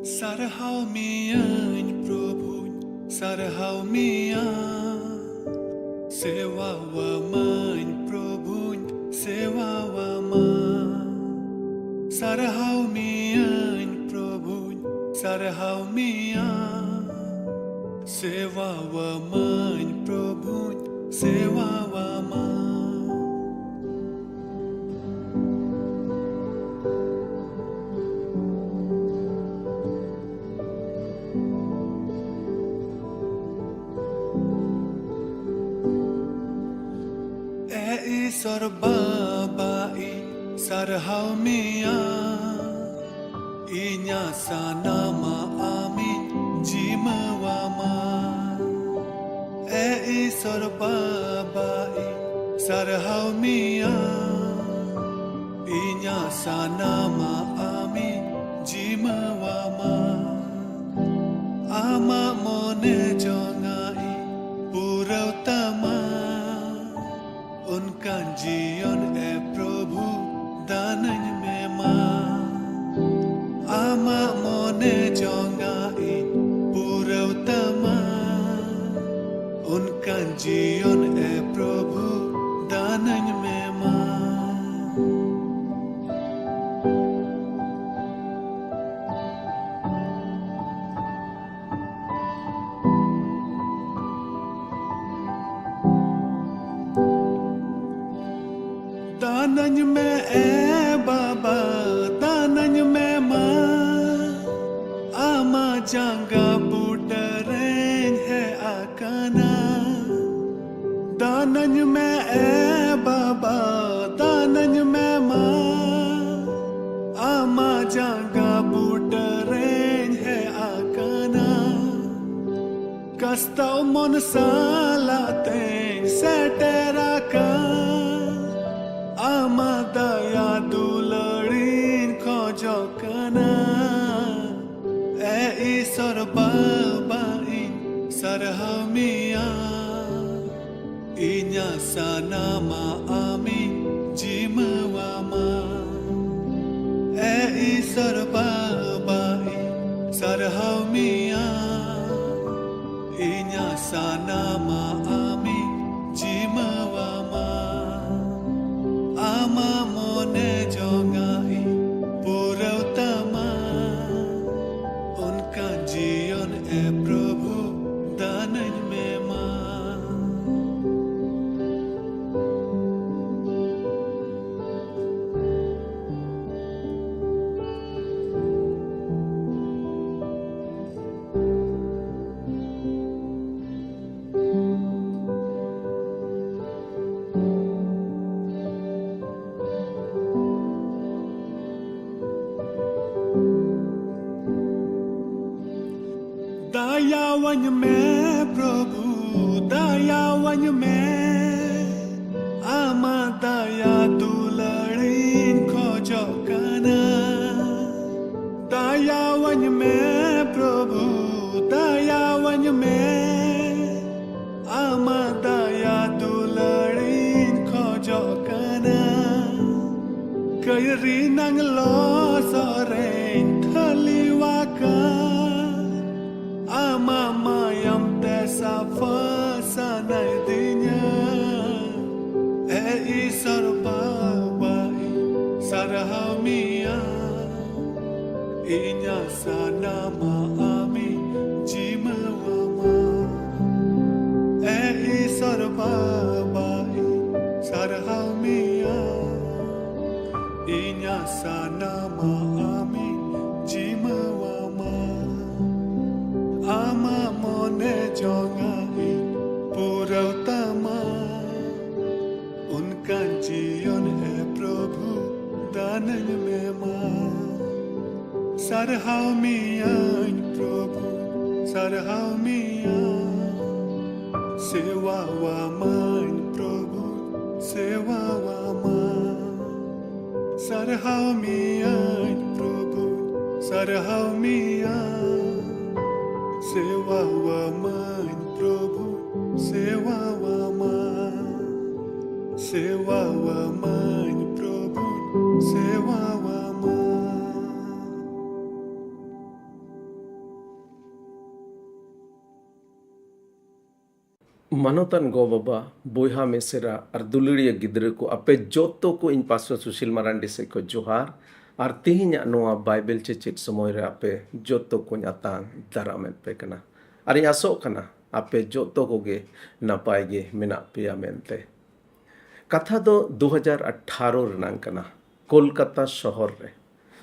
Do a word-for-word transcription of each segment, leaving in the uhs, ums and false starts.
ᱥᱟᱨᱦᱟᱣ ᱢᱤᱭᱟᱹᱧ ᱯᱨᱚᱵᱷᱩᱧ, ᱥᱟᱨᱦᱟᱣ ᱢᱤᱭᱟ᱾ ᱥᱮᱣᱟᱣᱟᱢᱟᱹᱧ ᱯᱨᱚᱵᱷᱩᱧ, ᱥᱮᱣᱟᱣᱟᱢᱟ᱾ ᱥᱟᱨᱦᱟᱣ ᱢᱤᱭᱟᱹᱧ ᱯᱨᱚᱵᱷᱩᱧ, ᱥᱟᱨᱦᱟᱣ ᱢᱤᱭᱟ᱾ ᱥᱮᱣᱟᱣᱟᱢᱟᱹᱧ ᱯᱨᱚᱵᱷᱩᱧ, ᱥᱮᱣᱟᱣᱟᱢᱟ᱾ ᱮ ᱤᱥᱚᱨ ᱵᱟᱵᱟ, ᱤᱧ ᱥᱟᱨᱦᱟᱣ ᱢᱮᱭᱟ᱾ ᱤᱧᱟᱹᱜ ᱥᱟᱱᱟᱢᱟᱜ ᱟᱢᱤᱧ ᱡᱤᱢᱟᱹᱣᱟᱢᱟ᱾ ᱮ ᱤᱥᱚᱨ ᱵᱟᱵᱟ, ᱤᱧ ᱥᱟᱨᱦᱟᱣ ᱢᱮᱭᱟ᱾ ᱤᱧᱟᱹᱜ ᱥᱟᱱᱟᱢᱟᱜ ᱟᱢᱤᱧ ᱡᱤᱢᱟᱹᱣᱟᱢᱟ᱾ ᱟᱢᱟᱜ ᱢᱚᱱᱮ ᱡᱚᱝᱟᱜ ᱤᱧ ᱯᱩᱨᱟᱹᱣ ᱛᱟᱢᱟ᱾ ᱚᱱᱠᱟᱱ ᱡᱤᱭᱚᱱ ᱮ ᱯᱨᱚᱵᱷᱩ ᱫᱟᱱᱟᱹᱧ ᱢᱮ ᱢᱟ᱾ ᱟᱢᱟᱜ ᱢᱚᱱᱮ ᱡᱚᱝᱟᱜ ᱤᱧ ᱯᱩᱨᱟᱹᱣ ᱛᱟᱢᱟ᱾ ᱚᱱᱠᱟᱱ ᱡᱤᱭᱚᱱ ᱮ ᱯᱨᱚᱵᱷᱩ ᱫᱟᱱᱟᱹᱧ ᱢᱮ ᱢᱟ᱾ ᱫᱟᱱᱟᱹᱧ ᱢᱮ ᱮ ᱵᱟᱵᱟ, ᱫᱟᱱᱟᱹᱧ ᱢᱮ ᱢᱟ᱾ ᱟᱢᱟᱜ ᱡᱟᱸᱜᱟ ᱵᱩᱴᱟᱹ ᱨᱮᱧ ᱦᱮᱡ ᱟᱠᱟᱱᱟ᱾ ᱫᱟᱱᱟᱹᱧ ᱢᱮ ᱮ ᱵᱟᱵᱟ, ᱫᱟᱱᱟᱹᱧ ᱢᱮ ᱢᱟ᱾ ᱟᱢᱟᱜ ᱡᱟᱸᱜᱟ ᱵᱩᱴᱟᱹ ᱨᱮᱧ ᱦᱮᱡ ᱟᱠᱟᱱᱟ᱾ ᱠᱟᱥᱛᱟᱣ ᱢᱚᱱ ᱥᱟᱞᱟᱜ ᱛᱮᱧ ᱥᱮᱴᱮᱨ ᱟᱠᱟᱱ᱾ ᱟᱢᱟᱜ ᱫᱟᱭᱟ ᱫᱩᱞᱟᱹᱲᱤᱧ ᱠᱷᱚᱡᱚᱜ ᱠᱟᱱᱟ᱾ ᱮ ᱤᱥᱚᱨ ᱵᱟᱵᱟ, ᱤᱧ ᱥᱟᱨᱦᱟᱣ ᱢᱮᱭᱟ᱾ ᱤᱧᱟᱹᱜ ᱥᱟᱱᱟᱢᱟᱜ ᱟᱢᱤᱧ ᱡᱤᱢᱟᱹᱣᱟᱢᱟ᱾ ᱮ ᱤᱥᱚᱨ ᱵᱟᱵᱟ, ᱤᱧ ᱫᱟᱭᱟᱣᱟᱹᱧ ᱢᱮ ᱯᱨᱚᱵᱷᱩ, ᱫᱟᱭᱟᱣᱟᱹᱧ ᱢᱮ, ᱟᱢᱟᱜ ᱫᱟᱭᱟ ᱫᱩᱞᱟᱹᱲᱤᱧ ᱠᱷᱚᱡᱚᱜ ᱠᱟᱱᱟ᱾ ᱫᱟᱭᱟᱣᱟᱹᱧ ᱢᱮ ᱯᱨᱚᱵᱷᱩ, ᱫᱟᱭᱟᱣᱟᱹᱧ ᱢᱮ, ᱟᱢᱟᱜ ᱫᱟᱭᱟ ᱫᱩᱞᱟᱹᱲᱤᱧ ᱠᱷᱚᱡᱚᱜ ᱠᱟᱱᱟ᱾ ᱠᱟᱹᱭᱨᱤ ᱱᱟᱝ ᱞᱚᱥᱚᱫ ᱨᱮᱧ ᱛᱷᱟᱹᱞᱤᱣᱟᱠᱟᱱ, ᱟᱢᱟᱜ ᱢᱟᱭᱟᱢ ᱛᱮ ᱥᱟᱯᱷᱟ ᱥᱟᱱᱟᱭᱫᱤᱧᱟ᱾ ᱮ ᱤᱥᱚᱨ ᱵᱟᱵᱟ, ᱤᱧ ᱥᱟᱨᱦᱟᱣ ᱢᱮᱭᱟ, ᱤᱧᱟᱹᱜ ᱥᱟᱱᱟᱢᱟᱜ ᱟᱢᱤᱧ ᱡᱤᱢᱟᱹᱣᱟᱢᱟ᱾ ᱮ ᱤᱥᱚᱨ ᱵᱟᱵᱟ, ᱤᱧ ᱥᱟᱨᱦᱟᱣ ᱢᱮᱭᱟ, ᱤᱧᱟᱹᱜ ᱥᱟᱱᱟᱢᱟᱜ ᱟᱢᱤᱧ ᱡᱤᱢᱟᱹᱣᱟᱢᱟ᱾ ᱟᱢᱟᱜ ᱢᱚᱱᱮ ᱡᱚᱝᱟᱜ ᱤᱧ ᱯᱩᱨᱟᱹᱣ ᱛᱟᱢᱟ, ᱚᱱᱠᱟᱱ ᱡᱤᱭᱚᱱ ᱮ ᱯᱨᱚᱵᱷᱩ ᱫᱟᱱᱟᱹᱧ ᱢᱮ ᱢᱟ᱾ ᱥᱟᱨᱦᱟᱣ ᱢᱮᱭᱟᱹᱧ ᱯᱨᱚᱵᱷᱩ, ᱥᱟᱨᱦᱟᱣ ᱢᱮᱭᱟ, ᱥᱮᱣᱟᱣᱟᱢᱟᱹᱧ ᱯᱨᱚᱵᱷᱩ, ᱥᱮᱣᱟᱣᱟᱢᱟ᱾ ᱥᱟᱨᱦᱟᱣ ᱢᱮᱭᱟᱹᱧ ᱯᱨᱚᱵᱷᱩ, ᱥᱟᱨᱦᱟᱣ ᱢᱮᱭᱟ, ᱥᱮᱣᱟᱣᱟᱢᱟᱹᱧ ᱯᱨᱚᱵᱷᱩ, ᱥᱮᱣᱟᱣᱟᱢᱟ᱾ ᱥᱮᱣᱟᱣᱟᱢᱟᱹᱧ ᱯᱨᱚᱵᱷᱩ, ᱥᱮᱣᱟᱣᱟᱢᱟ᱾ ᱢᱟᱱᱚᱛᱟᱱ ᱜᱚ ᱵᱟᱵᱟ, ᱵᱚᱭᱦᱟ ᱢᱤᱥᱮᱨᱟ ᱟᱨ ᱫᱩᱞᱟᱹᱲᱤᱭᱟᱹ ᱜᱤᱫᱽᱨᱟᱹ ᱠᱚ, ᱟᱯᱮ ᱡᱚᱛᱚ ᱠᱚ ᱤᱧ ᱯᱟᱥᱴᱚᱨ ᱥᱩᱥᱤᱞ ᱢᱟᱨᱟᱱᱰᱤ ᱥᱮᱫ ᱠᱷᱚᱱ ᱡᱚᱦᱟᱨ᱾ ᱟᱨ ᱛᱮᱦᱮᱧᱟᱜ ᱱᱚᱣᱟ ᱵᱟᱭᱵᱮᱞ ᱪᱮᱪᱮᱫ ᱥᱚᱢᱚᱭ ᱨᱮ ᱟᱯᱮ ᱡᱚᱛᱚ ᱠᱚᱧ ᱟᱛᱟᱝ ᱫᱟᱨᱟᱢᱮᱫ ᱯᱮ ᱠᱟᱱᱟ᱾ ᱟᱨᱤᱧ ᱟᱥᱚᱜ ᱠᱟᱱᱟ ᱟᱯᱮ ᱡᱚᱛᱚ ᱠᱚᱜᱮ ᱱᱟᱯᱟᱭ ᱜᱮ ᱢᱮᱱᱟᱜ ᱯᱮᱭᱟ ᱢᱮᱱᱛᱮ᱾ ᱠᱟᱛᱷᱟ ᱫᱚ ᱫᱩ ᱦᱟᱡᱟᱨ ᱟᱴᱷᱟᱨᱚ ᱨᱮᱱᱟᱝ ᱠᱟᱱᱟ᱾ ᱠᱳᱞᱠᱟᱛᱟ ᱥᱚᱦᱚᱨ ᱨᱮ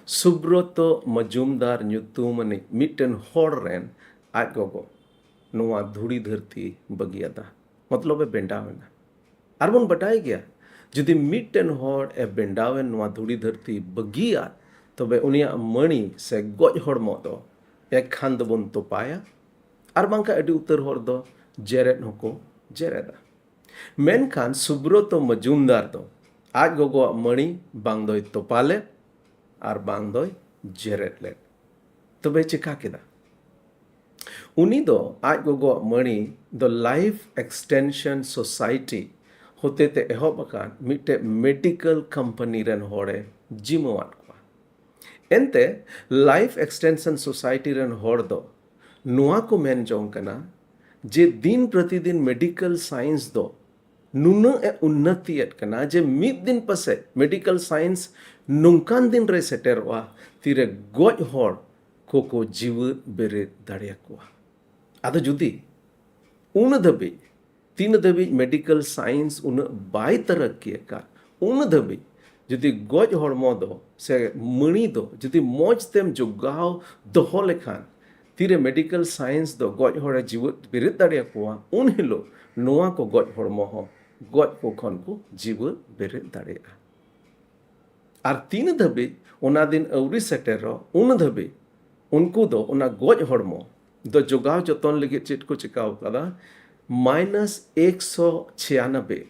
ᱥᱩᱵᱨᱚᱛᱚ ᱢᱚᱡᱩᱢᱫᱟᱨ ᱧᱩᱛᱩᱢ ᱟᱹᱱᱤᱡ ᱢᱤᱫᱴᱮᱱ ᱦᱚᱲ ᱨᱮᱱ ᱟᱡ ᱜᱚᱜᱚ ᱱᱚᱣᱟ ᱫᱷᱩᱲᱤ ᱫᱷᱟᱹᱨᱛᱤ ᱵᱟᱹᱜᱤᱭᱟᱫᱟ, ᱢᱚᱛᱞᱚᱵ ᱮ ᱵᱮᱸᱰᱟᱣ ᱮᱱᱟ᱾ ᱟᱨ ᱵᱚᱱ ᱵᱟᱰᱟᱭ ᱜᱮᱭᱟ, ᱡᱩᱫᱤ ᱢᱤᱫᱴᱮᱱ ᱦᱚᱲ ᱮ ᱵᱮᱸᱰᱟᱣ ᱮᱱ, ᱱᱚᱣᱟ ᱫᱷᱩᱲᱤ ᱫᱷᱟᱹᱨᱛᱤ ᱵᱟᱹᱜᱤᱭᱟ, ᱛᱚᱵᱮ ᱩᱱᱤᱭᱟᱜ ᱢᱟᱹᱲᱤ ᱥᱮ ᱜᱚᱡ ᱦᱚᱲᱢᱚ ᱫᱚ ᱮᱠ ᱠᱷᱟᱱ ᱫᱚᱵᱚᱱ ᱛᱚᱯᱟᱭᱟ, ᱟᱨ ᱵᱟᱝᱠᱷᱟᱱ ᱟᱹᱰᱤ ᱩᱛᱟᱹᱨ ᱦᱚᱲ ᱫᱚ ᱡᱮᱨᱮᱫ ᱦᱚᱸᱠᱚ ᱡᱮᱨᱮᱫᱟ᱾ ᱢᱮᱱᱠᱷᱟᱱ ᱥᱩᱵᱨᱚᱛᱚ ᱢᱚᱡᱩᱢᱫᱟᱨ ᱫᱚ ᱟᱡ ᱜᱚᱜᱚᱣᱟᱜ ᱢᱟᱹᱲᱤ ᱵᱟᱝ ᱫᱚᱭ ᱛᱚᱯᱟ ᱞᱮᱫ ᱟᱨ ᱵᱟᱝ ᱫᱚᱭ ᱡᱮᱨᱮᱫ ᱞᱮᱫ᱾ ᱛᱚᱵᱮ ᱪᱮᱠᱟ ᱠᱮᱫᱟ? ᱩᱱᱤ ᱫᱚ ᱟᱡ ᱜᱚᱜᱚᱣᱟᱜ ᱢᱟᱹᱲᱤ ᱫᱚ Life Extension Society ᱦᱚᱛᱮᱛᱮ ᱮᱦᱚᱵ ᱟᱠᱟᱱ ᱢᱤᱫᱴᱮᱡ ᱢᱮᱰᱤᱠᱮᱞ ᱠᱳᱢᱯᱟᱱᱤ ᱨᱮᱱ ᱦᱚᱲᱮ ᱡᱤᱢᱟᱹᱣᱟᱫ ᱠᱚᱣᱟ᱾ ᱮᱱᱛᱮ, Life Extension Society ᱨᱮᱱ ᱦᱚᱲ ᱫᱚ ᱱᱚᱣᱟ ᱠᱚ ᱢᱮᱱ ᱡᱚᱝ ᱠᱟᱱᱟ ᱡᱮ ᱫᱤᱱ ᱯᱨᱚᱛᱤᱫᱤᱱ ᱢᱮᱰᱤᱠᱮᱞ ᱥᱟᱭᱮᱱᱥ ᱫᱚ ᱱᱩᱱᱟᱹᱜ ᱮ ᱩᱱᱱᱚᱛᱤᱭᱮᱫ ᱠᱟᱱᱟ ᱡᱮ ᱢᱤᱫ ᱫᱤᱱ ᱯᱟᱥᱮᱡ ᱢᱮᱰᱤᱠᱮᱞ ᱥᱟᱭᱮᱱᱥ ᱱᱚᱝᱠᱟᱱ ᱫᱤᱱ ᱨᱮ ᱥᱮᱴᱮᱨᱚᱜᱼᱟ, ᱛᱤᱨᱮ ᱜᱚᱡ ᱦᱚᱲ ᱠᱚᱠᱚ ᱡᱤᱣᱮᱫ ᱵᱮᱨᱮᱫ ᱫᱟᱲᱮᱭᱟᱠᱚᱣᱟ᱾ ᱟᱫᱚ ᱡᱩᱫᱤ ᱩᱱ ᱫᱷᱟᱹᱵᱤᱡ, ᱛᱤᱱ ᱫᱷᱟᱹᱵᱤᱡ ᱢᱮᱰᱤᱠᱮᱞ ᱥᱟᱭᱮᱱᱥ ᱩᱱᱟᱹᱜ ᱵᱟᱭ ᱛᱟᱨᱟᱠᱠᱤ ᱟᱠᱟᱫ, ᱩᱱ ᱫᱷᱟᱹᱵᱤᱡ ᱡᱩᱫᱤ ᱜᱚᱡ ᱦᱚᱲᱢᱚ ᱫᱚ ᱥᱮ ᱢᱟᱹᱲᱤ ᱫᱚ ᱡᱩᱫᱤ ᱢᱚᱡᱽ ᱛᱮᱢ ᱡᱚᱜᱟᱣ ᱫᱚᱦᱚ ᱞᱮᱠᱷᱟᱱ, ᱛᱤᱨᱮ ᱢᱮᱰᱤᱠᱮᱞ ᱥᱟᱭᱮᱱᱥ ᱫᱚ ᱜᱚᱡ ᱦᱚᱲᱮ ᱡᱤᱣᱮᱫ ᱵᱮᱨᱮᱫ ᱫᱟᱲᱮᱭᱟᱠᱚᱣᱟ, ᱩᱱ ᱦᱤᱞᱳᱜ ᱱᱚᱣᱟ ᱠᱚ ᱜᱚᱡ ᱦᱚᱲᱢᱚ ᱦᱚᱸ ᱜᱚᱡ ᱠᱚ ᱠᱷᱚᱱ ᱠᱚ ᱡᱤᱣᱮᱫ ᱵᱮᱨᱮᱫ ᱫᱟᱲᱮᱭᱟᱜᱼᱟ᱾ ᱟᱨ ᱛᱤᱱ ᱫᱷᱟᱹᱵᱤᱡ ᱚᱱᱟ ᱫᱤᱱ ᱟᱹᱣᱨᱤ ᱥᱮᱴᱮᱨᱚᱜ, ᱩᱱ ᱫᱷᱟᱹᱵᱤᱡ ᱩᱱᱠᱩ ᱫᱚ ᱚᱱᱟ ᱜᱚᱡ ᱦᱚᱲᱢᱚ ᱫᱚ ᱡᱚᱜᱟᱣ ᱡᱚᱛᱚᱱ ᱞᱟᱹᱜᱤᱫ ᱪᱮᱫ ᱠᱚ ᱪᱤᱠᱟᱹᱣ ᱠᱟᱫᱟ? ᱢᱟᱭᱱᱟᱥ ᱮᱠᱥᱚ ᱪᱷᱤᱭᱟᱱᱚᱵᱵᱳᱭ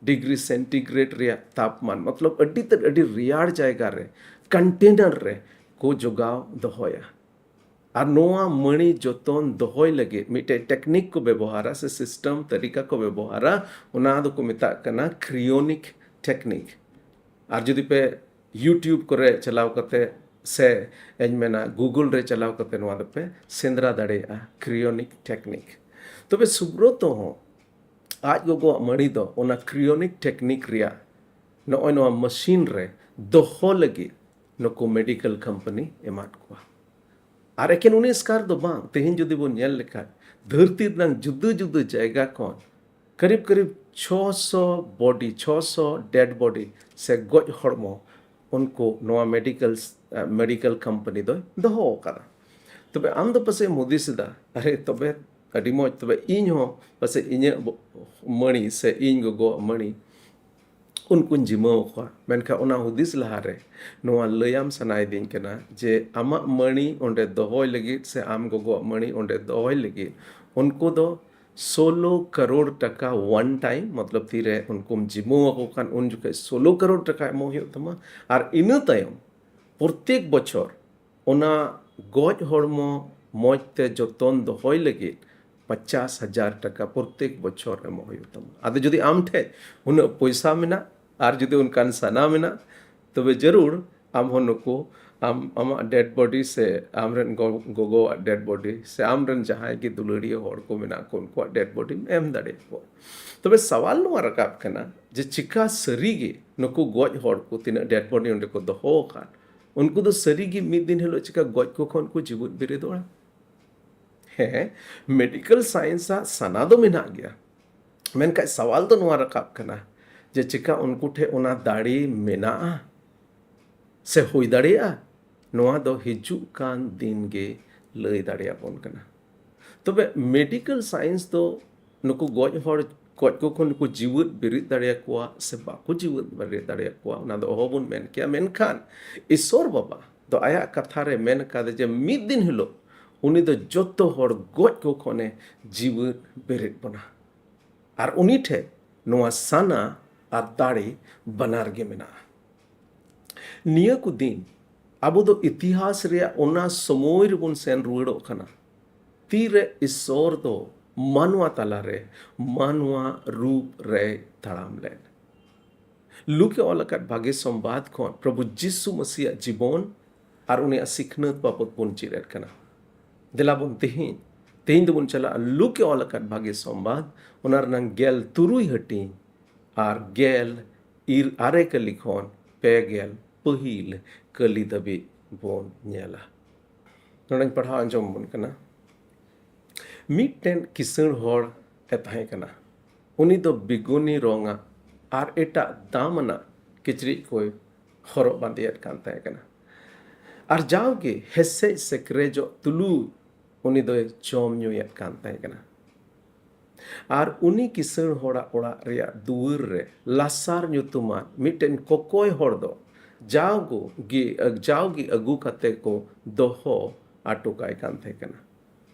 ᱰᱤᱜᱽᱨᱤ ᱥᱮᱱᱴᱤᱜᱨᱮᱰ ᱨᱮᱭᱟᱜ ᱛᱟᱯᱢᱟᱱ, ᱢᱚᱛᱞᱚᱵ ᱟᱹᱰᱤ ᱛᱮᱫ ᱟᱹᱰᱤ ᱨᱮᱭᱟᱲ ᱡᱟᱭᱜᱟ ᱨᱮ, ᱠᱚᱱᱴᱮᱱᱟᱨ ᱨᱮ ᱠᱚ ᱡᱚᱜᱟᱣ ᱫᱚᱦᱚᱭᱟ᱾ ᱟᱨ ᱱᱚᱣᱟ ᱢᱟᱹᱲᱤ ᱡᱚᱛᱚᱱ ᱫᱚᱦᱚᱭ ᱞᱟᱹᱜᱤᱫ ᱢᱤᱫᱴᱮᱡ ᱴᱮᱠᱱᱤᱠ ᱠᱚ ᱵᱮᱵᱚᱦᱟᱨᱟ ᱥᱮ ᱥᱤᱥᱴᱮᱢ, ᱛᱟᱹᱨᱤᱠᱟ ᱠᱚ ᱵᱮᱵᱚᱦᱟᱨᱟ, ᱚᱱᱟ ᱫᱚᱠᱚ ᱢᱮᱛᱟᱜ ᱠᱟᱱᱟ ᱠᱨᱤᱭᱳᱱᱤᱠ ᱴᱮᱠᱱᱤᱠ᱾ ᱟᱨ ᱡᱩᱫᱤ ᱯᱮ YouTube ᱠᱚᱨᱮ ᱪᱟᱞᱟᱣ ᱠᱟᱛᱮ ᱥᱮ ᱤᱧ ᱢᱮᱱᱟ Google ᱨᱮ ᱪᱟᱞᱟᱣ ᱠᱟᱛᱮ ᱱᱚᱣᱟ ᱫᱚᱯᱮ ᱥᱮᱸᱫᱽᱨᱟ ᱫᱟᱲᱮᱭᱟᱜᱼᱟ, ᱠᱨᱤᱭᱳᱱᱤᱠ ᱴᱮᱠᱱᱤᱠ᱾ ᱛᱚᱵᱮ ᱥᱩᱵᱨᱚᱛᱚ ᱦᱚᱸ ᱟᱡ ᱜᱚᱜᱚᱣᱟᱜ ᱢᱟᱹᱲᱤ ᱫᱚ ᱚᱱᱟ ᱠᱨᱤᱭᱳᱱᱤᱠ ᱴᱮᱠᱱᱤᱠ ᱨᱮᱭᱟᱜ ᱱᱚᱜᱼᱚᱭ ᱱᱚᱣᱟ ᱢᱮᱥᱤᱱ ᱨᱮ ᱫᱚᱦᱚ ᱞᱟᱹᱜᱤᱫ ᱱᱩᱠᱩ ᱢᱮᱰᱤᱠᱮᱞ ᱠᱳᱢᱯᱟᱱᱤ ᱮᱢᱟᱫ ᱠᱚᱣᱟ᱾ ᱟᱨ ᱮᱠᱮᱱ ᱩᱱᱤ ᱮᱥᱠᱟᱨ ᱫᱚ ᱵᱟᱝ, ᱛᱮᱦᱮᱧ ᱡᱩᱫᱤ ᱵᱚᱱ ᱧᱮᱞ ᱞᱮᱠᱷᱟᱱ ᱫᱷᱟᱹᱨᱛᱤ ᱨᱮᱱᱟᱜ ᱡᱩᱫᱟᱹ ᱡᱩᱫᱟᱹ ᱡᱟᱭᱜᱟ ᱠᱷᱚᱱ ᱠᱟᱨᱤᱵ ᱠᱟᱨᱤᱵ ᱪᱷᱚᱥᱚ ᱵᱚᱰᱤ, ᱪᱷᱚᱥᱚ ᱰᱮᱰ ᱵᱚᱰᱤ ᱥᱮ ᱜᱚᱡ ᱦᱚᱲᱢᱚ ᱩᱱᱠᱩ ᱱᱚᱣᱟ ᱢᱮᱰᱤᱠᱮᱞ, ᱢᱮᱰᱤᱠᱮᱞ ᱠᱳᱢᱯᱟᱱᱤ ᱫᱚᱭ ᱫᱚᱦᱚ ᱟᱠᱟᱫᱟ᱾ ᱛᱚᱵᱮ ᱟᱢ ᱫᱚ ᱯᱟᱥᱮᱡ ᱮᱢ ᱦᱩᱫᱤᱥ ᱮᱫᱟ, ᱟᱨᱮ ᱛᱚᱵᱮ ᱟᱹᱰᱤ ᱢᱚᱡᱽ, ᱛᱚᱵᱮ ᱤᱧ ᱦᱚᱸ ᱯᱟᱥᱮᱡ ᱤᱧᱟᱹᱜ ᱵᱚ-, ᱢᱟᱹᱲᱤ ᱥᱮ ᱤᱧ ᱜᱚᱜᱚᱣᱟᱜ ᱢᱟᱹᱲᱤ ᱩᱱᱠᱩᱧ ᱡᱤᱢᱟᱹᱣ ᱟᱠᱚᱣᱟ᱾ ᱢᱮᱱᱠᱷᱟᱱ ᱚᱱᱟ ᱦᱩᱫᱤᱥ ᱞᱟᱦᱟᱨᱮ ᱱᱚᱣᱟ ᱞᱟᱹᱭᱟᱢ ᱥᱟᱱᱟᱭᱤᱫᱤᱧ ᱠᱟᱱᱟ ᱡᱮ ᱟᱢᱟᱜ ᱢᱟᱹᱲᱤ ᱚᱸᱰᱮ ᱫᱚᱦᱚᱭ ᱞᱟᱹᱜᱤᱫ ᱥᱮ ᱟᱢ ᱜᱚᱜᱚᱣᱟᱜ ᱢᱟᱹᱲᱤ ᱚᱸᱰᱮ ᱫᱚᱦᱚᱭ ᱞᱟᱹᱜᱤᱫ ᱩᱱᱠᱩ ᱫᱚ ᱥᱳᱞᱳ ᱠᱟᱨᱳᱲ ᱴᱟᱠᱟ one time, ᱢᱚᱛᱞᱚᱵ ᱛᱤᱨᱮ ᱩᱱᱠᱩᱢ ᱡᱤᱢᱟᱹᱣ ᱟᱠᱚ ᱠᱷᱟᱱ ᱩᱱ ᱡᱚᱠᱷᱚᱱ ᱥᱳᱞᱳ ᱠᱟᱨᱳᱲ ᱴᱟᱠᱟ ᱮᱢᱚᱜ ᱦᱩᱭᱩᱜ ᱛᱟᱢᱟ᱾ ᱟᱨ ᱤᱱᱟᱹ ᱛᱟᱭᱚᱢ ᱯᱨᱚᱛᱮᱠ ᱵᱚᱪᱷᱚᱨ ᱚᱱᱟ ᱜᱚᱡ ᱦᱚᱲᱢᱚ ᱢᱚᱡᱽ ᱛᱮ ᱡᱚᱛᱚᱱ ᱫᱚᱦᱚᱭ ᱞᱟᱹᱜᱤᱫ ᱯᱚᱧᱪᱟᱥ ᱦᱟᱡᱟᱨ ᱴᱟᱠᱟ ᱯᱨᱚᱛᱮᱠ ᱵᱚᱪᱷᱚᱨ ᱮᱢᱚᱜ ᱦᱩᱭᱩᱜ ᱛᱟᱢᱟ᱾ ᱟᱫᱚ ᱡᱩᱫᱤ ᱟᱢ ᱴᱷᱮᱡ ᱩᱱᱟᱹᱜ ᱯᱚᱭᱥᱟ ᱢᱮᱱᱟᱜ ᱟᱨ ᱡᱩᱫᱤ ᱚᱱᱠᱟᱱ ᱥᱟᱱᱟ ᱢᱮᱱᱟᱜ, ᱛᱚᱵᱮ ᱡᱟᱹᱨᱩᱲ ᱟᱢ ᱦᱚᱸ ᱱᱩᱠᱩ ᱟᱢ ᱟᱢᱟᱜ ᱰᱮᱰ ᱵᱚᱰᱤ ᱥᱮ ᱟᱢᱨᱮᱱ ᱜᱚ- ᱜᱚᱜᱚᱣᱟᱜ ᱰᱮᱰ ᱵᱚᱰᱤ ᱥᱮ ᱟᱢᱨᱮᱱ ᱡᱟᱦᱟᱸᱭ ᱜᱮ ᱫᱩᱞᱟᱹᱲᱤᱭᱟᱹ ᱦᱚᱲ ᱠᱚ ᱢᱮᱱᱟᱜ ᱠᱚ, ᱩᱱᱠᱩᱣᱟᱜ ᱰᱮᱰ ᱵᱚᱰᱤᱢ ᱮᱢ ᱫᱟᱲᱮᱭᱟᱠᱚᱣᱟ᱾ ᱛᱚᱵᱮ ᱥᱟᱣᱟᱞ ᱱᱚᱣᱟ ᱨᱟᱠᱟᱵ ᱠᱟᱱᱟ ᱡᱮ ᱪᱤᱠᱟ ᱥᱟᱹᱨᱤᱜᱮ ᱱᱩᱠᱩ ᱜᱚᱡ ᱦᱚᱲ ᱠᱚ ᱛᱤᱱᱟᱹᱜ ᱰᱮᱰ ᱵᱚᱰᱤ ᱚᱸᱰᱮ ᱠᱚ ᱫᱚᱦᱚ ᱟᱠᱟᱫ, ᱩᱱᱠᱩ ᱫᱚ ᱥᱟᱹᱨᱤᱜᱮ ᱢᱤᱫ ᱫᱤᱱ ᱦᱤᱞᱳᱜ ᱪᱤᱠᱟ ᱜᱚᱡ ᱠᱚ ᱠᱷᱚᱱ ᱠᱚ ᱡᱤᱣᱤᱫ ᱵᱮᱨᱮᱫᱚᱜᱼᱟ? ᱦᱮᱸ, ᱢᱮᱰᱤᱠᱮᱞ ᱥᱟᱭᱮᱱᱥ ᱟᱜ ᱥᱟᱱᱟ ᱫᱚ ᱢᱮᱱᱟᱜ ᱜᱮᱭᱟ, ᱢᱮᱱᱠᱷᱟᱱ ᱥᱟᱣᱟᱞ ᱫᱚ ᱱᱚᱣᱟ ᱨᱟᱠᱟᱵ ᱠᱟᱱᱟ ᱡᱮ ᱪᱤᱠᱟ ᱩᱱᱠᱩ ᱴᱷᱮᱱ ᱚᱱᱟ ᱫᱟᱲᱮ ᱢᱮᱱᱟᱜᱼᱟ ᱥᱮ ᱦᱩᱭ ᱫᱟᱲᱮᱭᱟᱜᱼᱟ? ᱱᱚᱣᱟ ᱫᱚ ᱦᱤᱡᱩᱜ ᱠᱟᱱ ᱫᱤᱱ ᱜᱮ ᱞᱟᱹᱭ ᱫᱟᱲᱮᱭᱟᱵᱚᱱ ᱠᱟᱱᱟ᱾ ᱛᱚᱵᱮ ᱢᱮᱰᱤᱠᱮᱞ ᱥᱟᱭᱮᱱᱥ ᱫᱚ ᱱᱩᱠᱩ ᱜᱚᱡ ᱦᱚᱲ, ᱜᱚᱡ ᱠᱚ ᱠᱷᱚᱱ ᱱᱩᱠᱩ ᱡᱤᱣᱮᱫ ᱵᱮᱨᱮᱫ ᱫᱟᱲᱮᱭᱟᱠᱚᱣᱟ ᱥᱮ ᱵᱟᱠᱚ ᱡᱤᱣᱮᱫ ᱵᱮᱨᱮᱫ ᱫᱟᱲᱮᱭᱟᱠᱚᱣᱟ, ᱚᱱᱟ ᱫᱚ ᱚᱦᱚᱵᱚᱱ ᱢᱮᱱ ᱠᱮᱭᱟ᱾ ᱢᱮᱱᱠᱷᱟᱱ ᱤᱥᱚᱨ ᱵᱟᱵᱟ ᱫᱚ ᱟᱭᱟᱜ ᱠᱟᱛᱷᱟ ᱨᱮ ᱢᱮᱱ ᱠᱟᱫᱟ ᱡᱮ ᱢᱤᱫ ᱫᱤᱱ ᱦᱤᱞᱳᱜ ᱩᱱᱤ ᱫᱚ ᱡᱚᱛᱚ ᱦᱚᱲ ᱜᱚᱡ ᱠᱚ ᱠᱷᱚᱱᱮ ᱡᱤᱣᱮᱫ ᱵᱮᱨᱮᱫ ᱵᱚᱱᱟ᱾ ᱟᱨ ᱩᱱᱤ ᱴᱷᱮᱱ ᱱᱚᱣᱟ ᱥᱟᱱᱟ ᱟᱨ ᱫᱟᱲᱮ ᱵᱟᱱᱟᱨ ᱜᱮ ᱢᱮᱱᱟᱜᱼᱟ᱾ ᱱᱤᱭᱟᱹ ᱠᱚ ᱫᱤᱱ ᱟᱵᱚ ᱫᱚ ᱤᱛᱤᱦᱟᱥ ᱨᱮᱭᱟᱜ ᱚᱱᱟ ᱥᱚᱢᱚᱭ ᱨᱮᱵᱚᱱ ᱥᱮᱱ ᱨᱩᱣᱟᱹᱲᱚᱜ ᱠᱟᱱᱟ, ᱛᱤᱨᱮ ᱤᱥᱚᱨ ᱫᱚ ᱢᱟᱱᱣᱟ ᱛᱟᱞᱟᱨᱮ ᱢᱟᱱᱣᱟ ᱨᱩᱯ ᱨᱮᱭ ᱛᱟᱲᱟᱢ ᱞᱮᱫ᱾ ᱞᱩᱠᱮ ᱚᱞ ᱟᱠᱟᱫ ᱵᱷᱟᱜᱮ ᱥᱚᱢᱵᱟᱫ ᱠᱷᱚᱱ ᱯᱨᱚᱵᱷᱩ ᱡᱤᱥᱩ ᱢᱟᱹᱥᱤᱭᱟᱜ ᱡᱤᱵᱚᱱ ᱟᱨ ᱩᱱᱤᱭᱟᱜ ᱥᱤᱠᱷᱱᱟᱹᱛ ᱵᱟᱵᱚᱛ ᱵᱚᱱ ᱪᱮᱫ ᱮᱫ ᱠᱟᱱᱟ᱾ ᱫᱮᱞᱟ ᱵᱚᱱ ᱛᱮᱦᱮᱧ, ᱛᱮᱦᱮᱧ ᱫᱚᱵᱚᱱ ᱪᱟᱞᱟᱜᱼᱟ ᱞᱩᱠᱮ ᱚᱞ ᱟᱠᱟᱫ ᱵᱷᱟᱜᱮ ᱥᱚᱢᱵᱟᱫ, ᱚᱱᱟ ᱨᱮᱱᱟᱝ ᱜᱮᱞ ᱛᱩᱨᱩᱭ ᱦᱟᱹᱴᱤᱧ ᱟᱨ ᱜᱮᱞ ᱤᱨ ᱟᱨᱮ ᱠᱟᱹᱞᱤ ᱠᱷᱚᱱ ᱯᱮ ᱜᱮᱞ ᱯᱟᱹᱦᱤᱞ ᱠᱟᱹᱞᱤ ᱫᱷᱟᱹᱵᱤᱡ ᱵᱚᱱ ᱧᱮᱞᱟ᱾ ᱱᱚᱰᱮᱧ ᱯᱟᱲᱦᱟᱣ ᱟᱸᱡᱚᱢ ᱟᱵᱚᱱ ᱠᱟᱱᱟ᱾ ᱢᱤᱫᱴᱮᱱ ᱠᱤᱥᱟᱹᱬ ᱦᱚᱲ ᱮ ᱛᱟᱦᱮᱸ ᱠᱟᱱᱟ᱾ ᱩᱱᱤ ᱫᱚ ᱵᱮᱜᱩᱱᱤ ᱨᱚᱝᱟᱜ ᱟᱨ ᱮᱴᱟᱜ ᱫᱟᱢ ᱟᱱᱟᱜ ᱠᱤᱪᱨᱤᱡ ᱠᱚᱭ ᱦᱚᱨᱚᱜ ᱵᱟᱸᱫᱮᱭᱮᱫ ᱠᱟᱱ ᱛᱟᱦᱮᱸ ᱠᱟᱱᱟ᱾ ᱟᱨ ᱡᱟᱣᱜᱮ ᱦᱮᱸᱥᱮᱡ ᱥᱮᱠᱨᱮᱡᱚᱜ ᱛᱩᱞᱩᱡ ᱩᱱᱤ ᱫᱚᱭ ᱡᱚᱢ ᱧᱩᱭᱮᱫ ᱠᱟᱱ ᱛᱟᱦᱮᱸ ᱠᱟᱱᱟ᱾ ᱟᱨ ᱩᱱᱤ ᱠᱤᱥᱟᱹᱬ ᱦᱚᱲᱟᱜ ᱚᱲᱟᱜ ᱨᱮᱭᱟᱜ ᱫᱩᱣᱟᱹᱨ ᱨᱮ ᱞᱟᱥᱟᱨ ᱧᱩᱛᱩᱢᱟᱱ ᱢᱤᱫᱴᱮᱱ ᱠᱚᱠᱚᱭ ᱦᱚᱲ ᱫᱚ ᱡᱟᱣᱜᱮ, ᱡᱟᱣᱜᱮ ᱟᱹᱜᱩ ᱠᱟᱛᱮ ᱠᱚ ᱫᱚᱦᱚ ᱦᱚᱴᱚ ᱠᱟᱭ ᱠᱟᱱ ᱛᱟᱦᱮᱸ ᱠᱟᱱᱟ᱾